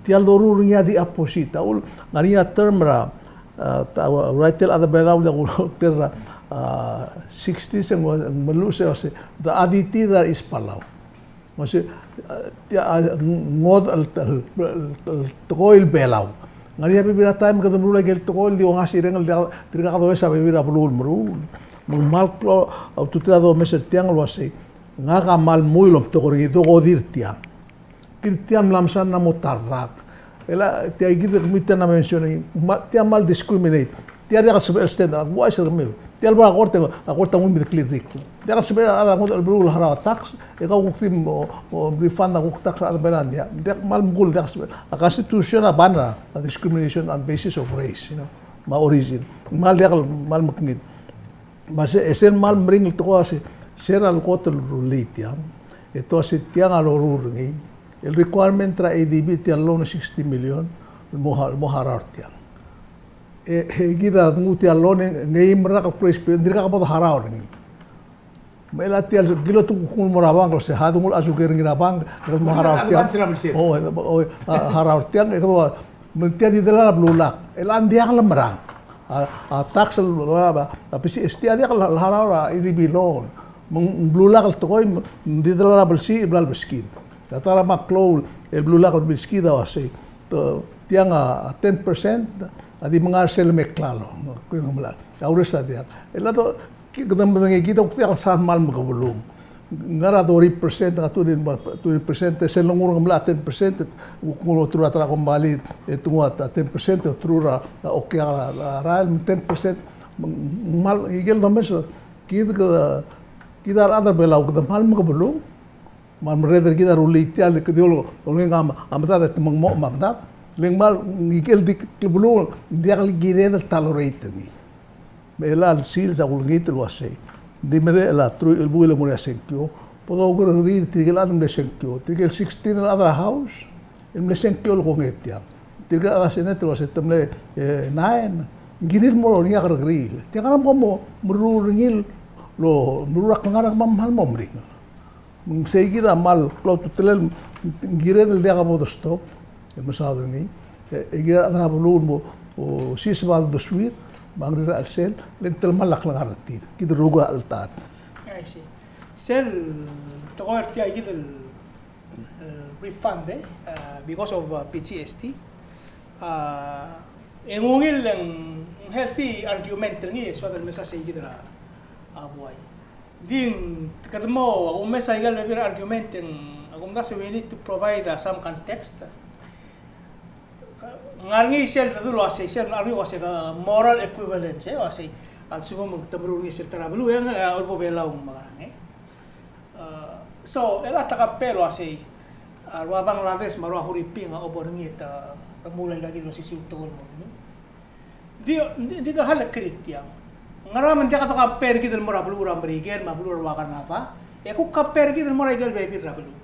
Tia el doruul er ngii a di opposite. A uchul, ngar er ngii a term er a, a, ta, a, uaisei el chad er a Belau el diak kuleker er a, a, sixties e ng, ng meluches e uasei, the A D T that is Palau. Uasei, a, tia, a, ngodech el, el, el, el tekoi el Belau. Ngar er ngii a bebil er a taem e kede meruul a ikel tekoi el di ongasireng el diak, tirka kede omes a bebil er a beluu el meruul. Me ng kmal klou a ultutelel a domes er tiang el uasei, ngak a kmal mui el omtok er ngii, dokodir tiang. Kid tia el mla mesa el mo ta el rak. E le tia kid el kemiu tia el mention er ngii, ma, tia kmal discriminate. Tia diak el sebechel el stand, a uaisei er kemiu. Tia el bo er a kort, a kort a nguu el medeklir er ngii. Diak el sebechel a rechad er a ngodech el beluu el harau a tax, e kau kuk di mo, mo refund a kuk tax er a rechad er a Belau, ng diak, diak, kmal mekul, diak el sebechel. A constitution a ban er a discrimination on basis of race, you know, me a origin. Kmal diak el, kmal mekngit. Me se, e sel kmal meringel el tekoi a se, se er a lekot el rullii tiang, e te uasei tiang a loruul er ngii el requirement er a ADB, tia el loan sixty million, el mo ha-, el mo harau er tiang. E, e kid a nguu tia el loan, e ng eim el rak el grace period, ng dirkak bo de harau er ngii. Me chelecha tia el kilotu kuk mo er a bank, el se, ha, denguu el azuker er ngii er a bank, e kede mo harau er tiang. O, o, a, harau er tiang, e kede ua, Me ng tia di delal a blulak, e le ng diak lemerang. A, a tax el, a, a PGST a diak el harau er a E D B loan. Me ng blulak el tekoi, me ng di delal a blsich el bla lebeskid. A ta er a meklou el blulak el bleskid a uasei, te, tiang a ten percent a di menga er sel me klalo. Kuk ng mla, a ures a diak. E le do, ki-, kede medengei kid a kuk diak el sal kmal mekebelung. Ngar er a thirty percent, a twenty, twenty percent, e sel lengur ng mla ten percent, e kuk nguu a tru er a ta er a kombalii, e te nguu a ten percent, e tru er a, a okiak er a, a rael, ten percent, me ng kmal, ikel domes, kid kede, kid a rechad er a Belau, kede kmal mekebelung, me a merreder er kid a rullii tia el kede ol-, olengit a medad e te mengmo me a medad. Le ng kmal, ikel di klebelung, ng diak el kired el tolerate er ngii. Me chelecha el sils a kulengit el uasei, ng di medechel a truich el buil el mo er a sengkio, bo doukerrekeriil tirke el chad el mle sengkio, tirke el sixteen el chad er a House el mle sengkio el kongei er tiang. Tirke el chad er a Senate el uasei te mle, e, nine, ng kirir el mo er ngii a kerrekeriil. Tia ngar er a mo, mo meruul er ngii el, lo, meruul er a klengar er a kemam el mo meringel. Me ng sei kid a kmal klou a ultutelel, ng kired el diak bo dostop el mesaod er ngii. E, e kired a rechad er a beluu el mo, o, siseb a uldesuir, me a ngii er a chelsel, le ng telemall a klengar er tir. Kid el rokui a cheltat. I see. Sel tekoi er tia kid el, e, refund, e, because of, uh, PGST. A, e ng ungil e ng healthy argument er ngii, e soad el mesa sei kid er a, a buai. Ng di kede mo, a kumes a ikel bebil er a argument e ng, a kumdasu we need to provide, uh, some context. Ng ngar er ngii sel dedu el uasei, sel ngar er ngii uasei, uh, moral equivalence, e uasei, a lsekum te meruul er ngii sel ta er a beluu, e ng, uh, ulebo Belau me a ngerang, e. Uh, so, el a ta compare el uasei, uh, a rua Bangladesh me a rua Huriping a obo er ngii e te, te remuul aika kid el osisiu el tekoi el mo er ngii. Di, di, di ke hal e kritik tiang. Ngera me ng diak de compare kid el mo er a beluu er a Merikel me a beluu er a rua Canada, e kuk compare kid el mo er a ikel bebil er a beluu.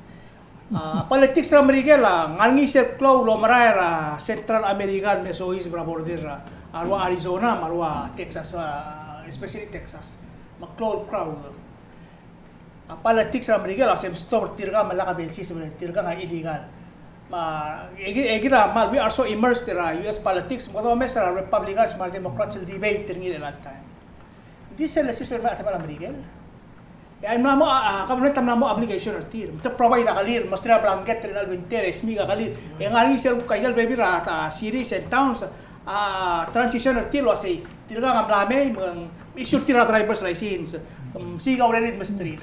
A, politics er a Merikel a ngar er ngii sel klou el omerael er a Central America el me soiseb er a border er a, a rua Arizona me a rua Texas, a, especially Texas. Me a klou el crowd. A politics er a Merikel a se mstop er tirka me lak a belsis me tirka a illegal. Me a, e ki-, e kid a kmal, we are so immersed er a U S politics, me kede omes er a Republicans me a Democrats el debate er ngii er a time. Ng di sel lesiseb er a, a Merikel. E a mla mo, a, a, government a mla mo obligation er tir. Me te provide a kelir, mesterir a blanket er a winter, e smiik a kelir. E ngar er ngii sel kuk a ikel bebil er a, a, cities and towns, a, transition er tir el uasei, tirka a mla mei, me ng issue er tir a driver's license, mm, siik a urerir el mesterir.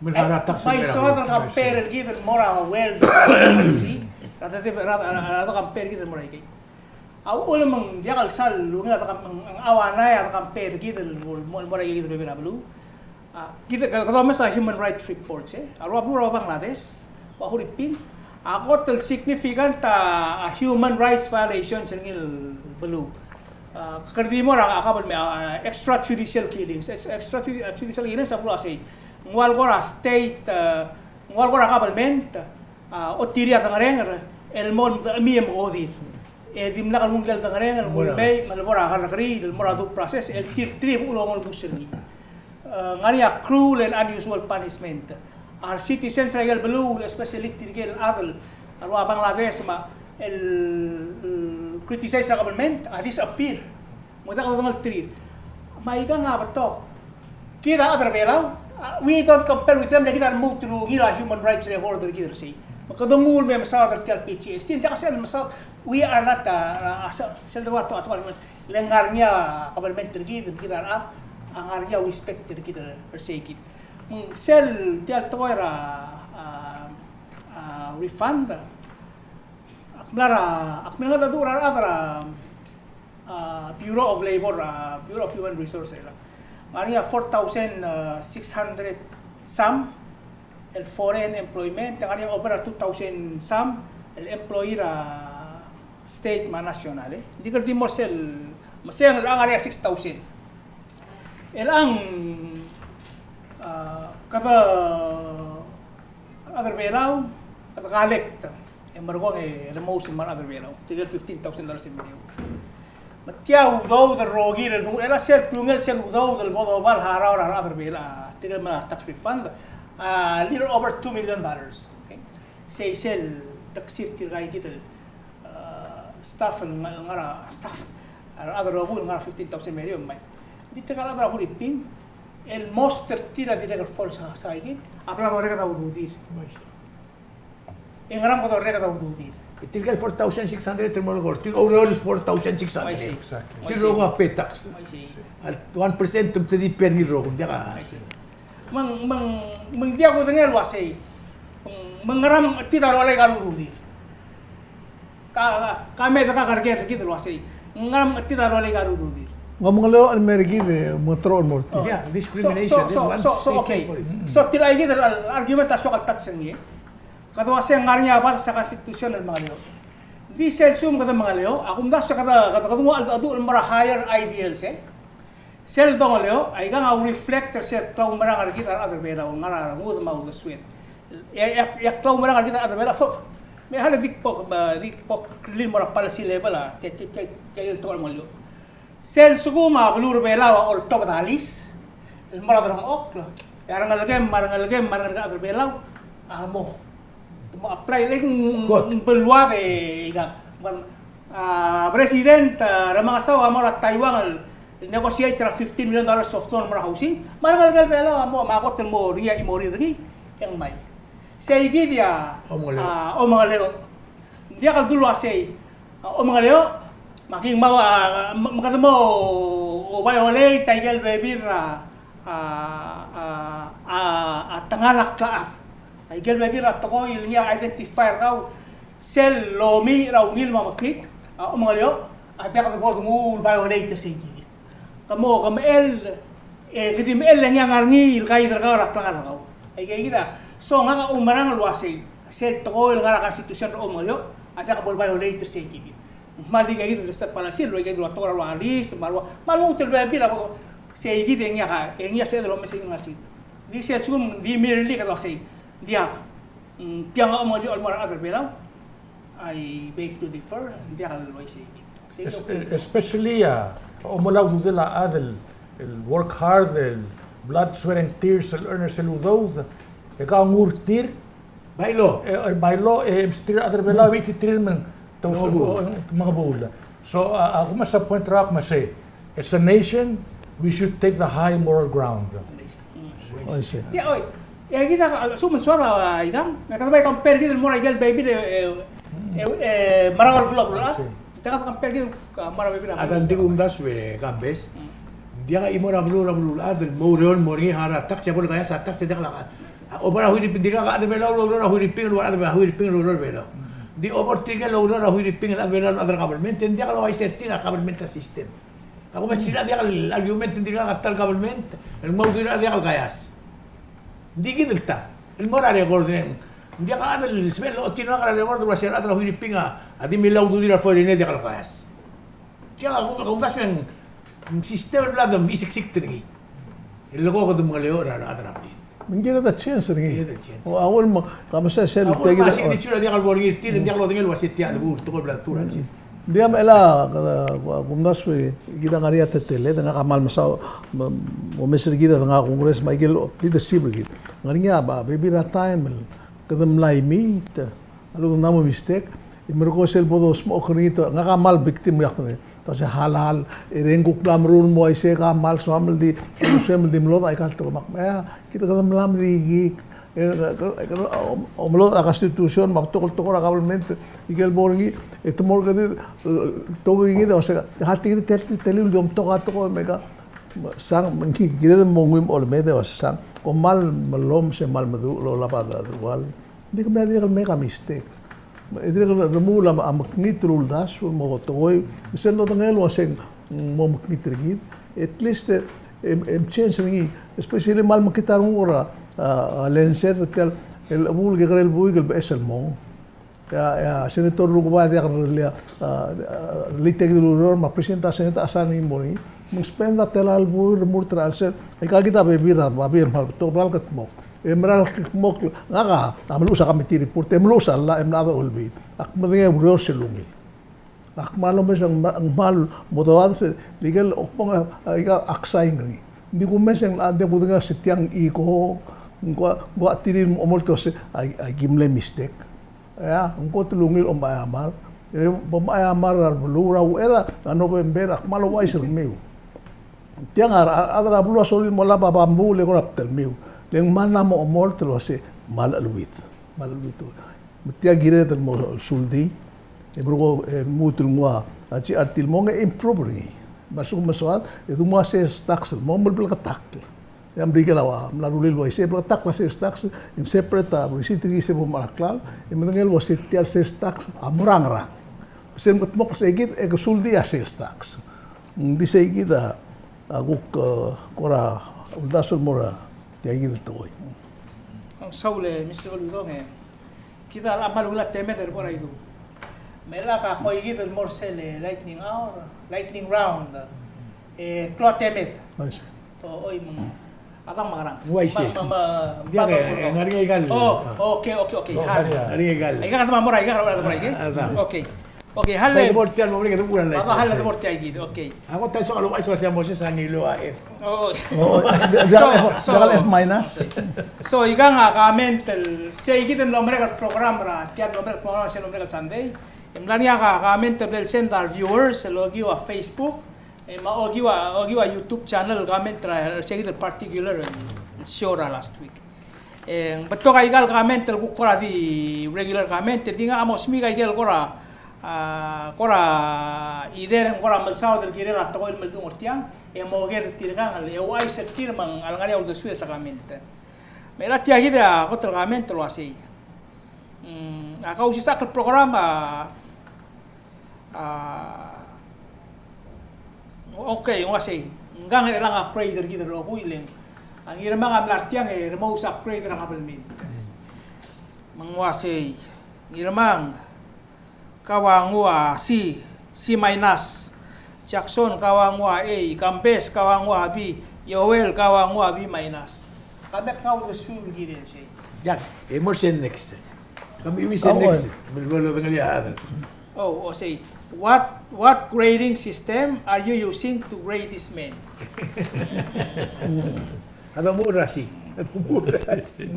Me a tax, me a soad el compare er kid el mo er a well country, rather than, rather, rather compare er kid el mo er a ikei. A uchul me ng diak el sal ungil a de com-, ng, ng auanai a de compare er kid el mo, mo, mo er a ikei kid el bebil er a beluu. A, kid, kede omes a human rights reports, e. A rua beluu er a Bangladesh, me a Huriping, a kot el significant a, a human rights violations er ngii el beluu. A, kede di mo er a, a kabelment, a, extrajudicial killings. Ex-, extrajudicial killings a beluu a sei. Ng ua el kora state, a, ng ua el kora kabelment, a, otirii a dengerenger el mo, me, me, me odir. E dimlak el nguu ngike el dengerenger el nguu el mei, me le bo er a kerrekeriil, el mo er a due process, el tir, tir a uchul me ng olnguus er ngii. A, ngar er ngii a cruel and unusual punishment. A re citizens er a ikel beluu, especially tirke el chad el, a rua Bangladesh me a, el, el criticize er a government, a disappear. Mo diak dodengelterir. Me aikang a betok. Kid a chad er a Belau, a, we don't compare with them, le kid a lmuut el ungil a human rights record er kid er sei. Me kede nguu el me mesaod er tia el PGST, ng diak sel mesaod, we are not, a, a, a, sel, sel de ua to, a to, le ngar er ngii a kabelment er kid, kid a, a, ngar er ngii a respect er kid er, er sei kid. Me ng sel tia el tekoi er a, a, a, refund. Ak mla er a, ak mla er a, a, a, Bureau of Labor, a, Bureau of Human Resources, e le ngar er ngii a four thousand six hundred some el foreign employment, ngar er ngii a over a two thousand some el employee er a state me a national, e. Ng di kede di mo er sel, me sei a ngar er ngii a six thousand. E le ng, a, kede rechad er a Belau, kede collect e merekong e le mo ousbech me a rechad er a Belau. Tirke el fifteen thousand dollars e merekong. Me tia udoud el rokir el, e le sel klungel sel udoud el bo dobal harau er a rechad er a Belau, tirke el mla tax refund, a little over two million dollars. Okay? Sei sel deksir tirka kid el, a, Staff el ngar, ngar er a staff, a rechad el rokui el ngar er a fifteen thousand me a rio el mei. Ng di tirka el chad er a Huriping el most er tir a dirrek el fall sa, sa ikid, a bla doreked a ududir. E ngera me kede orreked a ududir? E tirka el four thousand six hundred el mo er tir, oureor el four thousand six hundred. Exactly. Tir el rokui a pay tax. Al one percent me te di pay er ngii el rokui, ng diak a. Me ng, me ng, me ng diak kudengei el uasei. Me ng, me ng ngera me ng chetid a rolel aika el ududir. Ka, ka, ka me deka kerker er kid el uasei. Ng ngera me ng chetid a rolel aika el ududir. Ng omengeleo el mer kid e mengeteroch el mo er tir. Yeah, discrimination. So, so, so, so, okay. So, tia kid el argument a soak el touch er ngii. Kede uasei ng ngar er ngii a bades er a constitution el mengeleo. Di sel lsekum kede mengeleo, a kumdasu e kede, kede, kede nguu a cheldecheduch el mo er a higher ideals, e. Sel dongeleo, aikang a reflect er sel klaumerang er kid a rechad er Belau, ngar er a rengud me a uldesued. E, e, e klaumerang er kid a rechad er Belau, fo-, me a le di kbo, di kbo kllii el mo er a policy level a, tia, tia, tia, tia el tekoi el mengeleo. Sel lsekum a beluu er Belau a oltobed a lease el mo er a delengchokl, e a rengelekem, me a rengelekem, me a rengelekem a rechad er Belau a mo, mo apply, le ng beluad e ikang. A, President, a, Remengesau a mo er a Taiwan el negotiate er a fifteen million dollars soft loan el mo er a housing, me a rengelekel Belau a mo, me a kot el mo er ngii a chimorir er ngii, e ng mei. Sei kid a, omengeleo. A, omengeleo. Ng diak el dulu a sei, a, omengeleo, me aki ngmai a, me, me kede mo violate a ikel bebil er a, a, a, a, a tengal a klechad. A ikel bebil er a tekoi el ngii a identify er kau, sel lomiich er a ungil me a mekngit, a, omengeleo, a diak debo denguu el violate er sei kid. Ke mo, ke mechell, e, ke di mechell e ngii a ngar er ngii el kaid er kau er a klengar er kau. Aike kid a, so ngak a oumerang el uasei, sel tekoi el ngar er a constitution er a omengeleo, a diak bo le violate er sei kid. Me a di kid el step policy, el uaike kid el ua tekoi er a lease, me a lua, me a lmuut el bebil a bo, sei kid e ngii a, e ngii a sebeched el omes er ngii el ngar er sei. Di sel lsekum, di merely kede uasei, diak, mm, tiang a omengeleo el mo er a rechad er Belau, I beg to differ, ng diak el uaisei. Es-, especially a, omelai a ududel a chad el, el work hard, el blood, sweat and tears, el earn er sel udoud, e ke nguu er tir. By law. E, e, by law, e, msterir a rechad er Belau, e beitirir me ng, te, mengebuul. So, a, a, kumes a point er a kmo sei, as a nation, we should take the high moral ground. I see. Tia, oi, e kid a, a, lsekum ng soad a, a, ikang, me kede bai compare kid el mo er a ikel bebil e, e, e, e, merael el beluu a beluulechad. Tia kede compare kid el, a, mo er a bebil a, a, beluulechad. Ng di kumdasu e Kambes. Ng diak a chimo er a beluu er a beluulechad el mo oureor el mo er ngii a tax, e bo le kaias a tax, e diak a, a, obo er a Huiriping, ng dirkak a chad er Belau el oureor er a Huiriping el ua chad er a Huiriping el oureor er Belau. Ng di obo er tirke el oureor er a Huiriping el chad er Belau el chad er a government, e ng diak el ouchais er tir a government a system. Ak omes er a diak el argument, ng dirkak a ta el government el mo oureor er a diak el kaias. Ng di kid el ta el mo er a record, e ng diak a chad el sebechel el ochotii el ngar er a record el uasei a rechad er a Huiriping a di milai a ududir a foreigner e diak el kaias. Tia a ku-, kumdasu e ng system el bla domisiksikt er ngii. El ko kede mengeleo er a, er a rechad er a blil. Me ng kired el change er ngii. Kired el change. O, a uchul me, ka mesa sel, a uchul me a signature a diak el bo er ngii er tir, ng diak lodengei el uasei tia el bo, tekoi el bla turang. Ng diak me chelecha, kede, kumdasu e, kid a ngar er ngii a teletelel, e ngak a kmal mesaul, me, mo omes er kid a dengar er a Congress, me a ikel leadership er kid. Ngar er ngii a, ba, bebil er a taem el kede mla imiit, a lechub e ng mla mo mistake, e merekong sel bo dosmechokl er ngii, ngak a kmal victim er a kmo, ta se halal, e reng kuk mla meruul el mo uaisei, e kmal soam el di, soam el di melodech aika el tekoi me ak, e, kid kede mla medikik, e, ke, ke, ke, o, omelodech a constitution, me a betok el tekoi er a government, ikel bo er ngii, e te mo er kede, e, tokingid, e uasei, e, ha tia kid, tia, tia, tia el di omtok a tekoi, me ka, sang, me ng ki, kired el mo nguu me olemed, e uasei sang, kom kmal melomes e kmal meduch el olab a deruchall. Ng di kemiu a dirrek el make a mistake. E dirrek el remuul a mekngit el uldasu el mo tekoi, me sel dodengei el uasei ng mo mekngit er kid. At least, e, e, e change er ngii, especially me a lemekngit a renguk er a, a, a Lentcer, tia el, el chebuul kekerei el buik el beches el mong. E a, e a Senator Rukbai a diak el, a, a, a, tia kid el ureor, me a President er a Senate a sign er ngii el mo er ngii. Me ng spend a tela el buil el remurt er a chelsel. Aika kid a bebil er a babier el kmal betok, mera el kedmokl. E mera el kedmokl, ngak a, a meluches a committee report, e meluches a llach, e mla dechor el buil. Ak medengei a ureor sel ungil. Ak kmal omes e ng kmal mo doades, e le ikel kbong, a, aika ak sign er ngii. Ng di kumes e ng, a, ng di kudengei se tiang iko, ng ko, ng ko a tirir el mo omolt el uase, a, a, ki mle mistake. Ea, ng kot el ungil a omechai a mad. E bo mechai a mera er a beluu er a uchei er a November, a kmal ouchais er kemiu. Tiang a rechad er a beluu a sorir el mo olab a bamboo le kora bdelmiu. Le ng mla mo omolt el uase, me a lecheleuid. Me a lecheleuid. Me tia kired el mo suldi, e bo lmuut el nguu a G R T el mo nge improve er ngii. Me a lsekum e soad, e de mo ua sales tax el mo, mo bleketakl. E a Merikel a ua, mla rullii el uaisei, bleketakl a sales tax, e ng separate a receipt er ngii se bo mechar a klalo, e medengei el uase tia el sales tax a mo er a ngerang. Se el meketmokl sei kid, e ke suldi a sales tax. Ng di sei kid a, a kuk, e, kora uldasu el mo er a tia kid el tekoi. Saul e Mister Uludong e. Kid a locha kmal ungil a temed el bo er a idung. Me lak a koi kid el mo er sel lightning hour, lightning round. E klou a temed. Oi, se. To, oi, me ng, a dang me a ngerang. Ng uaisei. Me, me, me, diak, e, ng ngar er ngii a ikal. Oh, okay, okay, okay. Oh, hal. Ngar er ngii a ikal. Aika kede mo er a, aika kede mo er a, aika? A, a dang. Okay. Okay, hal. Kede mo er tia el mo er a ikal, kede mo er a ikal. Hal, kede mo er tia kid, okay. Ak kuk ta soak el ouchais el uase a Moses a ngiluu a F. Oh. Oh, so, diak el F, so, diak el F minus. So, ikang a comment el, sei kid el mlo merek el program er a, tia el mlo merek el program, sei el mlo merek el Sunday. E mla er ngii a comment el bla el send a re viewers el okiu a Facebook, e me a okiu a, okiu a YouTube channel el comment er a, er sei kid el particular el show er a last week. E ng betok a ikal comment el kuk kora di regular comment, e di ngak a mo smiik a ikel kora, a, kora idea e ng kora melsaod el kirel a tekoi el meldung er tiang, e mo oker er tirkang el, e ouchais er tir me ng a lengar er ngii a uldesuir el comment. Me a tia kid a kot el comment el uasei. Mm, a Kausisechakl el program a, A, okay, ng uasei, ngkang e chelechang a upgrade er kid el rokui le ng, a Ngirmang a mla er tiang e remous a upgrade er a kabelment. Me ng uasei, Ngirmang, kau a nguu a C, C minus. Jackson, kau a nguu a A. Kambes, kau a nguu a B. Joel, kau a nguu a B minus. Ka mek ngau uldesuir el kirel sei. Diak, e mo er sel next. Kemiu e sel next. Me bo lodengelii a chad. Oh, o sei. What, what grading system are you using to grade this man? Kede mo er a C. Kede mo er a C.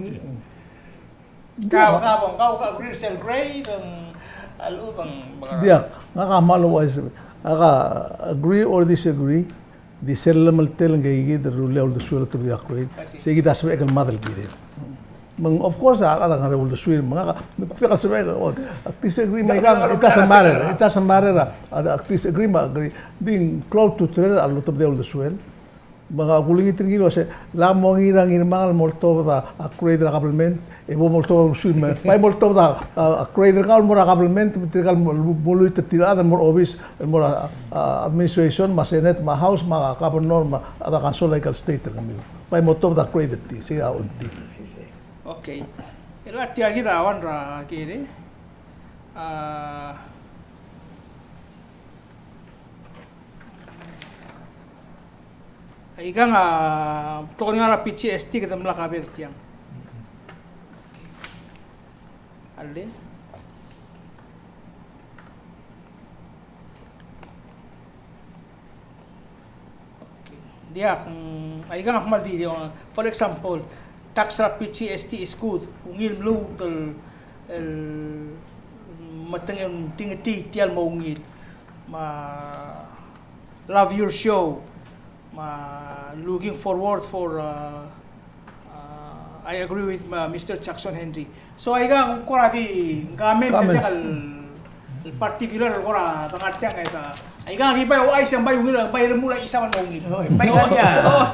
Kau, kau, bong, kau, kau agree sel grade, bong, a lechub, bong, bong. Diak, ngak a kmal ouchais. Ak a agree or disagree. Di sel lemeltel ngke kid el rullii a uldesuel el otobedii a grade, sei kid a sebechek el mad el kirel. Me ng, of course, a rechad a ngar er a uldesuir, me ngak a, kuk diak el sebechek, o, ak disagree me aikang, it doesn't matter, it doesn't matter, a, ak disagree me a agree. Di ng klou a ultutelel a lotobedii a uldesuel. Me ak ulengit er ngii el uase, lak mo ngii er a Ngirmang el mo oltobed a grade er a kabelment, e bo moltobed a uldesuir me. Bai moltobed a, a, grade er kau el mo er a kabelment, me tirka el mo, mo lluut er tir a chad el mo er a obis, el mo er a, a, administration, me a senate, me a house, me a governor, me a chad er a council er a ikal state er kemiu. Bai moltobed a grade er tir, sei a ongtir. Okay. E le tia kid a one er a kid, e. A, Aikang a, tekoi er a P G S T kede mla cover er tiang. Ale. Okay. Diak, mm, aikang a kmal di, di, for example, tax er a P G S T is good, ungil mluut el, el, me te ng, tingetii tia el mo ungil. Me a love your show. Me a looking forward for, uh, uh, I agree with, uh, Mister Jackson Henry. So, aika ng kora di comment, comments, el, el particular el kora dengar tiang e ta. Aika ng aki bai ouchais e ng bai ungil, bai remuul a chisau el mo ungil. Oh, bai ungil. Oh.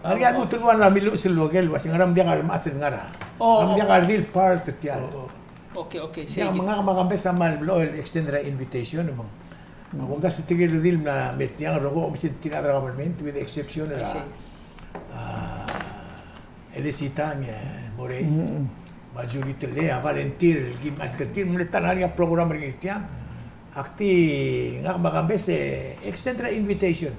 Aika ng lmuut el ua ng miluches el oker el uase ngera me ng diak a remechas el ngar er a. Oh, me ng diak a redil part er tiang. Oh, oh. Okay, okay, sei kid. Me ngak me a Kambes a kmal blechoel el extend er a invitation, me ng. Ak omdasu tirke el redil el mla mer tiang el rokui a omes er tir a rechad er a government, with the exception er a, a, Elisita, e, Morei, me a Julie Tellei, a volunteer el ki mechas er tir, me ng mle ta el ngar er ngii a program er ngii er tiang. Ak di, ngak me a Kambes e extend er a invitation.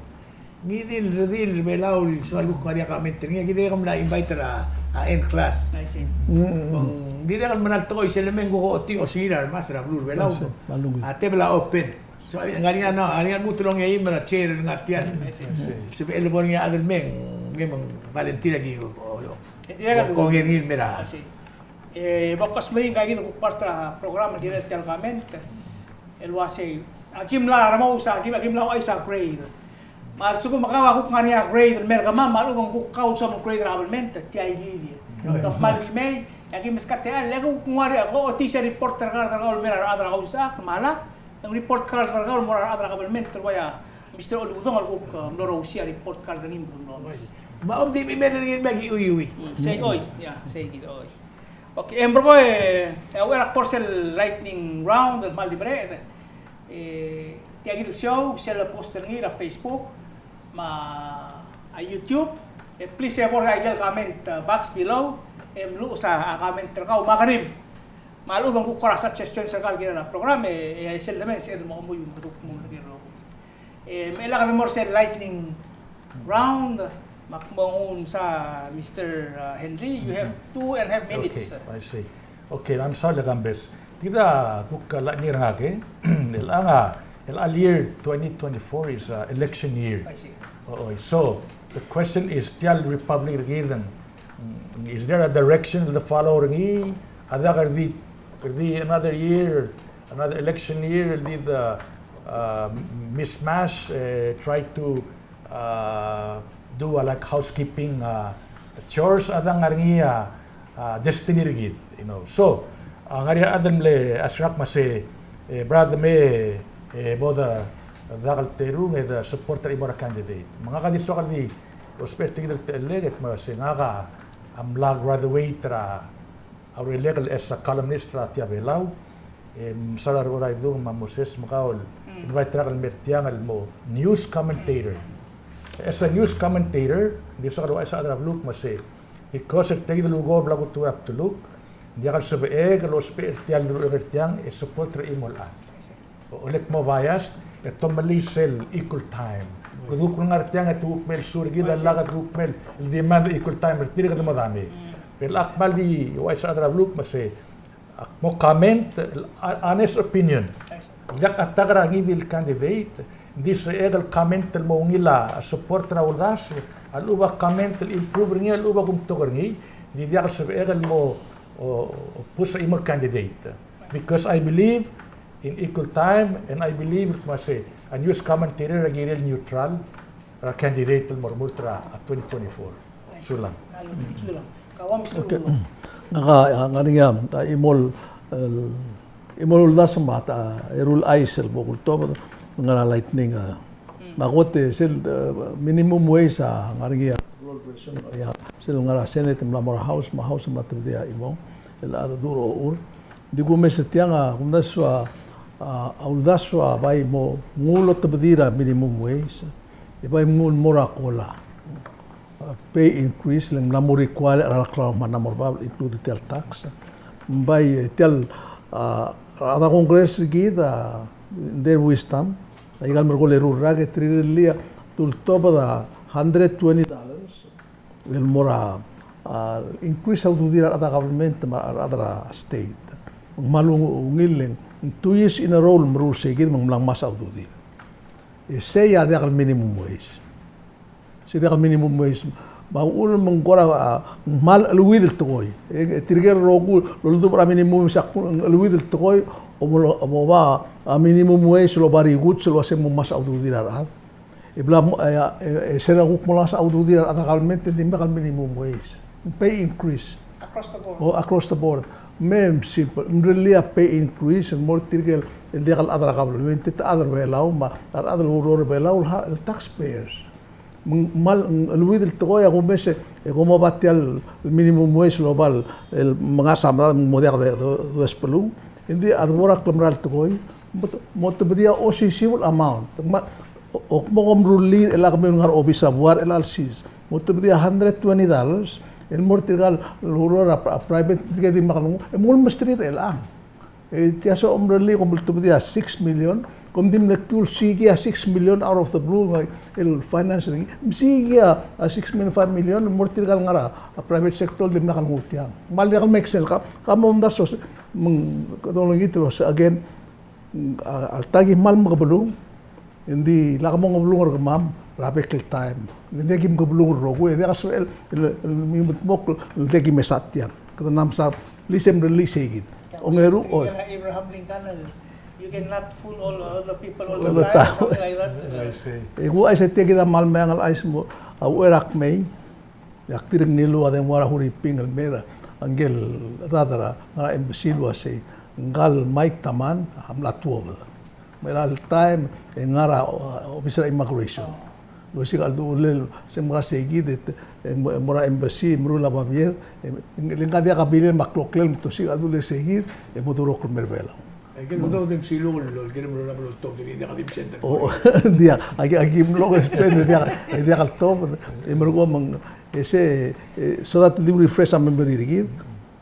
Ngii di el redil er a Belau el soal kuk ngar er ngii a comment er ngii, aki dirrek el mla invite er a, a N class. I see. Mm, mm, mm. Ng dirrek el mera el tekoi sel lemei e ng kuk ochotii a osengir a remaster er a beluu er a Belau. I see. A tebel a open. So, ngar er ngii a, no, ngar er ngii a lmuut el ongeim er a chair el ngar tiang. I see. Sebechel el bo er ngii a chad el mei, me ng volunteer aki, o, o, e dirrek el kongei er ngii el mera. I see. E, bo kosmeriil ngka kid el kuk part er a program el kirel tia el comment. El uasei, aki mla remous, aki, aki mla ouchais a grade. Me a lsekum e kau a kuk ngar er ngii a grade el mer kemam, me a lechub e ng kuk kau el soam el grade er a kabelment, tia ikid. Ng kmal mei, e aki meskau a techall, e kuk ngar er ngii a ko otis a report er kau, er kau el mer a rechad er a Kausischakl, me a lak, e ng report card er kau el mo er a rechad er a kabelment, el uaia Mister Uludong el kuk, eh, mlo rousi a report card er ngii me kuk mlo otis. Me a omdi me mei er ngii me aki uiuii. Mm, sei kid, oi, ia, sei kid, oi. Okay, e ng bo er kau, e, e a uchei er a kbo er sel lightning round el kmal di mereched. E, tia kid el show, sel post er ngii er a Facebook, me a YouTube. E, please, e, bo er a ikel comment, uh, box below, e mluches a, a comment er kau me a kerim. Me a lechub e ng kuk kora suggestions er kau el kirel a program, e, e, sel demes, e, de mo, mo, mo, mo, mo, mo, E, me lak de mo er sel lightning round, me ak mo nguu el msa, Mister, uh, Henry, you have two and a half minutes. Okay, I see. Okay, I'm sorry, Kambes. Tia kuk lightning er ngak, e. El anga, el year twenty twenty-four is, uh, election year. I see. Oo, so, the question is, tia el Republic er kid, mm, is there a direction el follow er ngii? A diak el di, el di another year, another election year, el di the, uh, mishmash, uh, try to, uh, do, uh, like, housekeeping, uh, chores, a diak ngar er ngii a, uh, destiny er kid, you know. So, uh, ngar er ngii a chad el mle ask er ngak me se, e, brother me, e, bo de, diak el terung e de support er a chimo er a candidate. Me ngak a di soak el di ousbech er tia kid el techellek, e kmo se ngak a mla graduate er a a urerek el as a columnist er a Tia Belau, e, msa er a Ruraidung me a Moses me kau el invite er ngak el mer tiang el mo news commentator. As a news commentator, ng di soak el ouchais a chad er a beluu me se, because er tia kid el ukeob el kuk ultuil er a bdeluk, ng diak el sebechek el ousbech er tia el ureor er tiang e support er a chimo el chad. O, le kmo biased, e tomellii sel equal time. Kede kuk ngar tiang e te kuk mei el sue er kid a lak e te kuk mei el demand equal time er tir e kede mo dmei. Pero ak kmal di ouchais a chad er a beluu me se, ak mo comment, a, honest opinion. Diak a attack er a ngii di el candidate, ng di sebechek el comment el mo ungil a support er a uldasu, a lechub a comment el improve er ngii, a lechub a kumtok er ngii, ng di diak el sebechek el mo, o, o, push a chimo el candidate. Because I believe in equal time, and I believe, me se, a news commentator a kirel neutral er a candidate el mo remurt er a twenty twenty-four. Sulang. Sulang. Kau a Mister Uludong. Ngak a, a, ngar er ngii a, a, chimo el, el, chimo el uldasu me a, a, eru el chais el bo kultobed, ngar er a lightning, a, me a kot e sel, a, minimum wage a ngar er ngii a, ia, sel ngar er a Senate me a mla mo er a House, me a House me a tebedii a chimo el chad a duch er a ochur. Ng di kumes er tiang a, kumdasu a, a, a uldasu a bai mo nguu el otebedii er a minimum wage, e bai mo nguu el mo er a COLA. A, pay increase, le ng mla mo require er a, er a klalo me a number of, include tia el tax. Ng bai, e, tia el, a, a rechad er a Congress er kid a, in their wisdom, a ikal merekong el eru el rak e te rirellii a, te ultobed a hundred twenty dollars. El mo er a, a, increase a ududir a rechad er a government me a rechad er a state. Me ng kmal ungil e ng two years in a row el meruul sei kid me ng mla ngmasech a ududir. E sei a diak el minimum wage. Sei a diak el minimum wage. Me a uchul me ng kora, a, ng kmal cheleuid el tekoi. E, e tirke el rokui el oldubech er a minimum wage a kuk cheleuid el tekoi, a mo, a mo oba a minimum wage el oba er a ikuts el uase mo ngmasech a ududir a rechad. E bla mo, e, e, e, se er a kuk mo ngmasech a ududir a rechad er a government e dimlak el minimum wage. Pay increase. Across the board. O, across the board. Me simple, mrellii a pay increase, el mo er tirke el, el diak el chad er a government, te chad er a Belau, me a rechad el oureor er a Belau, el ha-, el taxpayers. Me ng kmal, ng cheleuid el tekoi a kumes e, e kom oba tia el minimum wage el oba el, el mengasech a medad me ng mo diak de, de, dues beluu. Engdi a debo er a klemerang el tekoi, mo, mo tebedii a osisiu el amount. Me, o, o kmo kom rullii er chelechang e kemiu el ngar er a obis er a buai er chelechang el sils. Mo tebedii a hundred twenty dollars, el mo er tirka el oureor er a pri-, private, tirke el dimlak lenguu, e mo ulemesterir er chelechang. E tia soam el rullii kom tebedii a six million, kom di mle kiu el siik a six million out of the blue, el finance er ngii. Msiik a, a six million, five million, mo er tirka el ngar er a, a private sector el dimlak lenguu tiang. Kmal diak el make sense, ka, ka mo omdasu, me ng, kede olengit el uase, again, a, alta ki kmal mekebelung, engdi lak mo ngebelung er kemam er a bek el taem. Engdi aki mekebelung el rokui, e diak a sebechel el, el, el, el mengedmokl el diak ki mesa tiang. Kede mla mesa, lise mrellii sei kid. Ongeru, oi. Abraham Lincoln el, You cannot fool all, all the people all the time, something like that. I see. E kuk chais e tia kid a kmal meang el chais mo, a uchei er a kmei, e ak dirk ngiluu a dengua er a Huriping el mei er a ngike el chad er a ngar er a embassy el uasei, ngka el Mike Taman a mla tuobed. Me er a chelecha el taem e ngar er a, uh, officer er a immigration. Losiik a cheldechulel, se ng mera sei kid, e te, e mo, mo er a embassy, meruul a babier, e, le ngka diak a bilel me a kloklel, me te osiik a cheldechulel sei kid, e mo durokl el mer a Belau. Aike el udoud e ng silukel, el kirem el olab el oltobed er ngii, diak a di msend. O, diak, aki, aki mlo spend, e diak, e diak el tobed, e merekong me ng, e se, e, so that di refresh a memory er kid.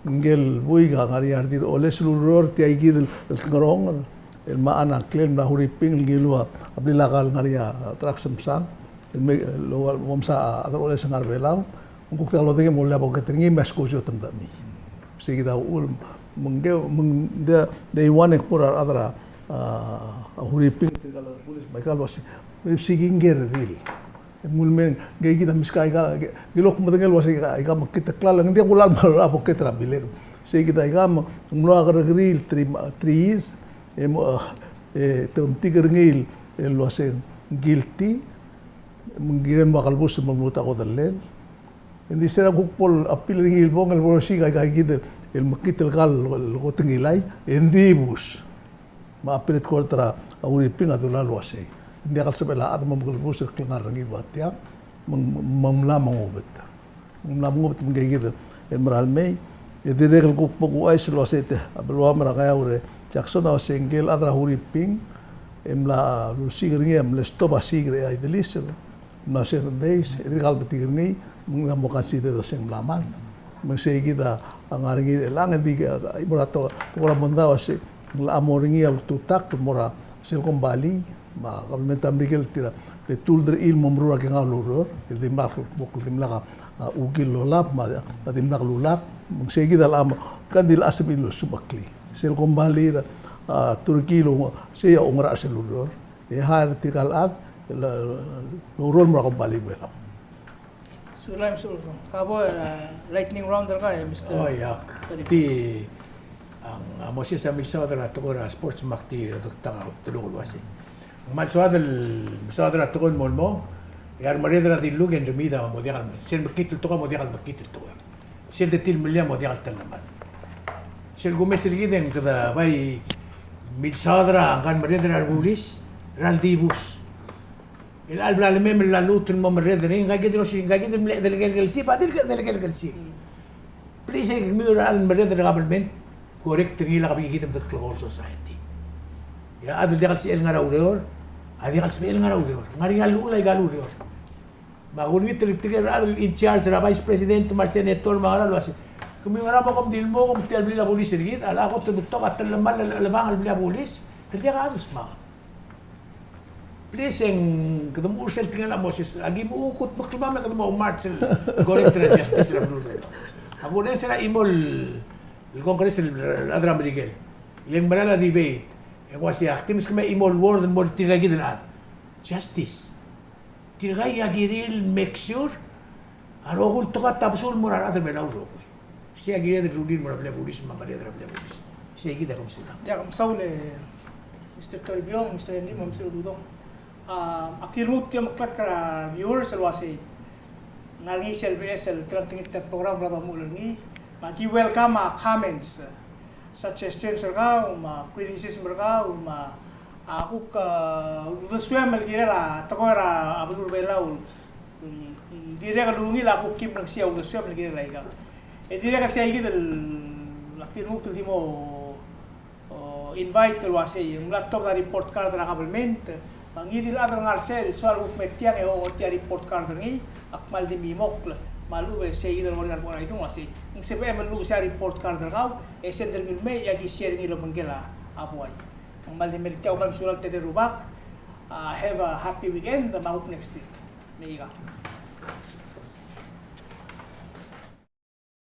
Ngike el buik a ngar er ngii a redil el oles el ureor er tia kid el, el kngerongel, el mla er a ngklel el mla er a Huriping el ngiluu a blil a kar el ngar er ngii a Trax Semsang, el me, el omsa a chad er a oles el ngar er a Belau, me ng kuk diak lodengei me ng loia a pocket er ngii me a skojo te mdechemii. Sei kid a uchul, me ngke, me ng di, di one e kmo er a rechad er a, a, Huriping, tirka el bulis, me aika el uasei, me sei kid ngke el redil. E mle mei, ngke kid a meskid a ika, ngiluu a kmedengei el uasei ika, ika mekngit el klalo, ng diak kulal me a pocket er a bilek. Sei kid a ika me ng mlo kerrekeriil el three, three years, e mo, e te omtik er ngii el uasei ng guilty, me ng kirel mo kelebus me lmuut a kodellel. Ng di se er a kuk bo el appeal er ngii el bong el bo losiik a ika kid el mekngit el kar el kot el ngilai, e ng di bus. Me a appellate court er a Huriping a dilu el uasei, ng diak el sebechel a chad me ng kelebus el klengar er ngii el ua tiang, me ng, me ng mla mengubet. Me ng mla mengubet me ngke kid el mera el mei, e dirrek el kuk bo kuchais el uasei te, a beluam er a Ngeaur e Jackson a uasei ngke el chad er a Huriping, e mla losiik er ngii, e mle stop a siik er a Idelis, mla seven days, e dirkak el betik er ngii, me ng mo consider el uasei ng mla mad. Me sei kid a ngar er ngii er chelechang, e di, a, a, mo er a to, tekoi er a mondai el uasei, ng locha mo er ngii a ultutakl el mo er a sel kombalii, me a kabelment er a Merikel tir a, le tuld er ngii el mo meruul a kengei el ureor, el dimlak, mo, el dimlak a, a, ungil el olab, me a, a dimlak lulak, me sei kid a locha mo, ng di locha sebechir el osmeklii. Sel kombalii er a, a, Turkey el, sei a oungerachel sel ureor. E hire er tirka el chad el, el oureor el mo er a kombalii er a Belau. Sulang, sulang. Ka bo, uh, lightning round er kau, e, Mister. Oh, ia. Sorry. Di, a, a, Moses a milsaod er a tekoi er a sports me ak di, a, dektang a, teluk el uasei. Ng kmal soad el, soad er a tekoi el mo el mo, e a remerreder a diluk e ng remiid a mo diak el, sel mekngit el tekoi a mo diak el mekngit el tekoi. Sel detelemellii a mo diak el telemall. Sel kumes er kid e ng kede bai milsaod er a ngka el merreder er a rebulis er a ldibus. El chelecha el bla lemei me lluut el mo merreder er ngii, ngka kid el, ngka kid el mle chedelekelek el sip, a dirk chedelekelek el sip. Please, e kemiu el chad el merreder er a kabelment, correct er ngii el kebii kid me de klou el society. E a chad el diak el sebechel ngar er a ureor, a diak el sebechel ngar er a ureor. Ngar er ngii a llechul aika el ureor. Me a kulengit er tirke el chad el in charge er a vice president me a senator me a ngera el uasei, kemiu ngera me kom di lmuut me tia el blil a bulis er kid, a locha kot el betok a telemall el chelebangel el blil a bulis, el diak a chad el smak. Please, e ng kede mo er sel tekingel a Moses, aki mo kutmeklii me kede mo march el correct er a justice er a beluu er a Belau. Ak ulengeseu er a chimo el Congress el chad er a Merikel. Le ng mera el debate. E ng uasei ak di meskemiu a chimo el word el mo er tirka kid el chad. Justice. Tirka a kirir el make sure a rokui el tekoi a tabesul el mo er a rechad er a Belau el rokui. Sei a kired el rullii el mo er a blil a bulis me a merreder er a blil a bulis. Sei kid a kom sulang. Ia, kom sulang, Mister Toribiong, Mister Henry, me a Mister Uludong. A, aki lmuut e omeklatk er a viewers el uasei ng ngar er ngii sel beches el telengtengit er a program er a domuchel er ngii. Me aki welcome a comments, suggestions er kau, me a criticism er kau, me a, a kuk, a, uldesuem el kirel a tekoi er a beluu er a Belau. Mm, mm, dirrek el ungil a kuk kim er ngii a uldesuem el kirel aika. E dirrek el sei kid el, aki lmuut el di mo, o, invite el uasei, ng mla tobed a report card er a government, me ngii di el chad el ngar er sel, soal kuk me tiang e ochotii a report card er ngii, ak kmal di mimokl, me a lechub e sei kid el ngar er a bo er a idung el uasei, ng sebechem el luchesii a report card er kau, e send er ngii el mei, e aki share er ngii el obengkel a buai. Ng kmal di mei er tiang, kmal mesulang el tede el rubak, a, have a happy weekend, me a kuk next week. Me ika.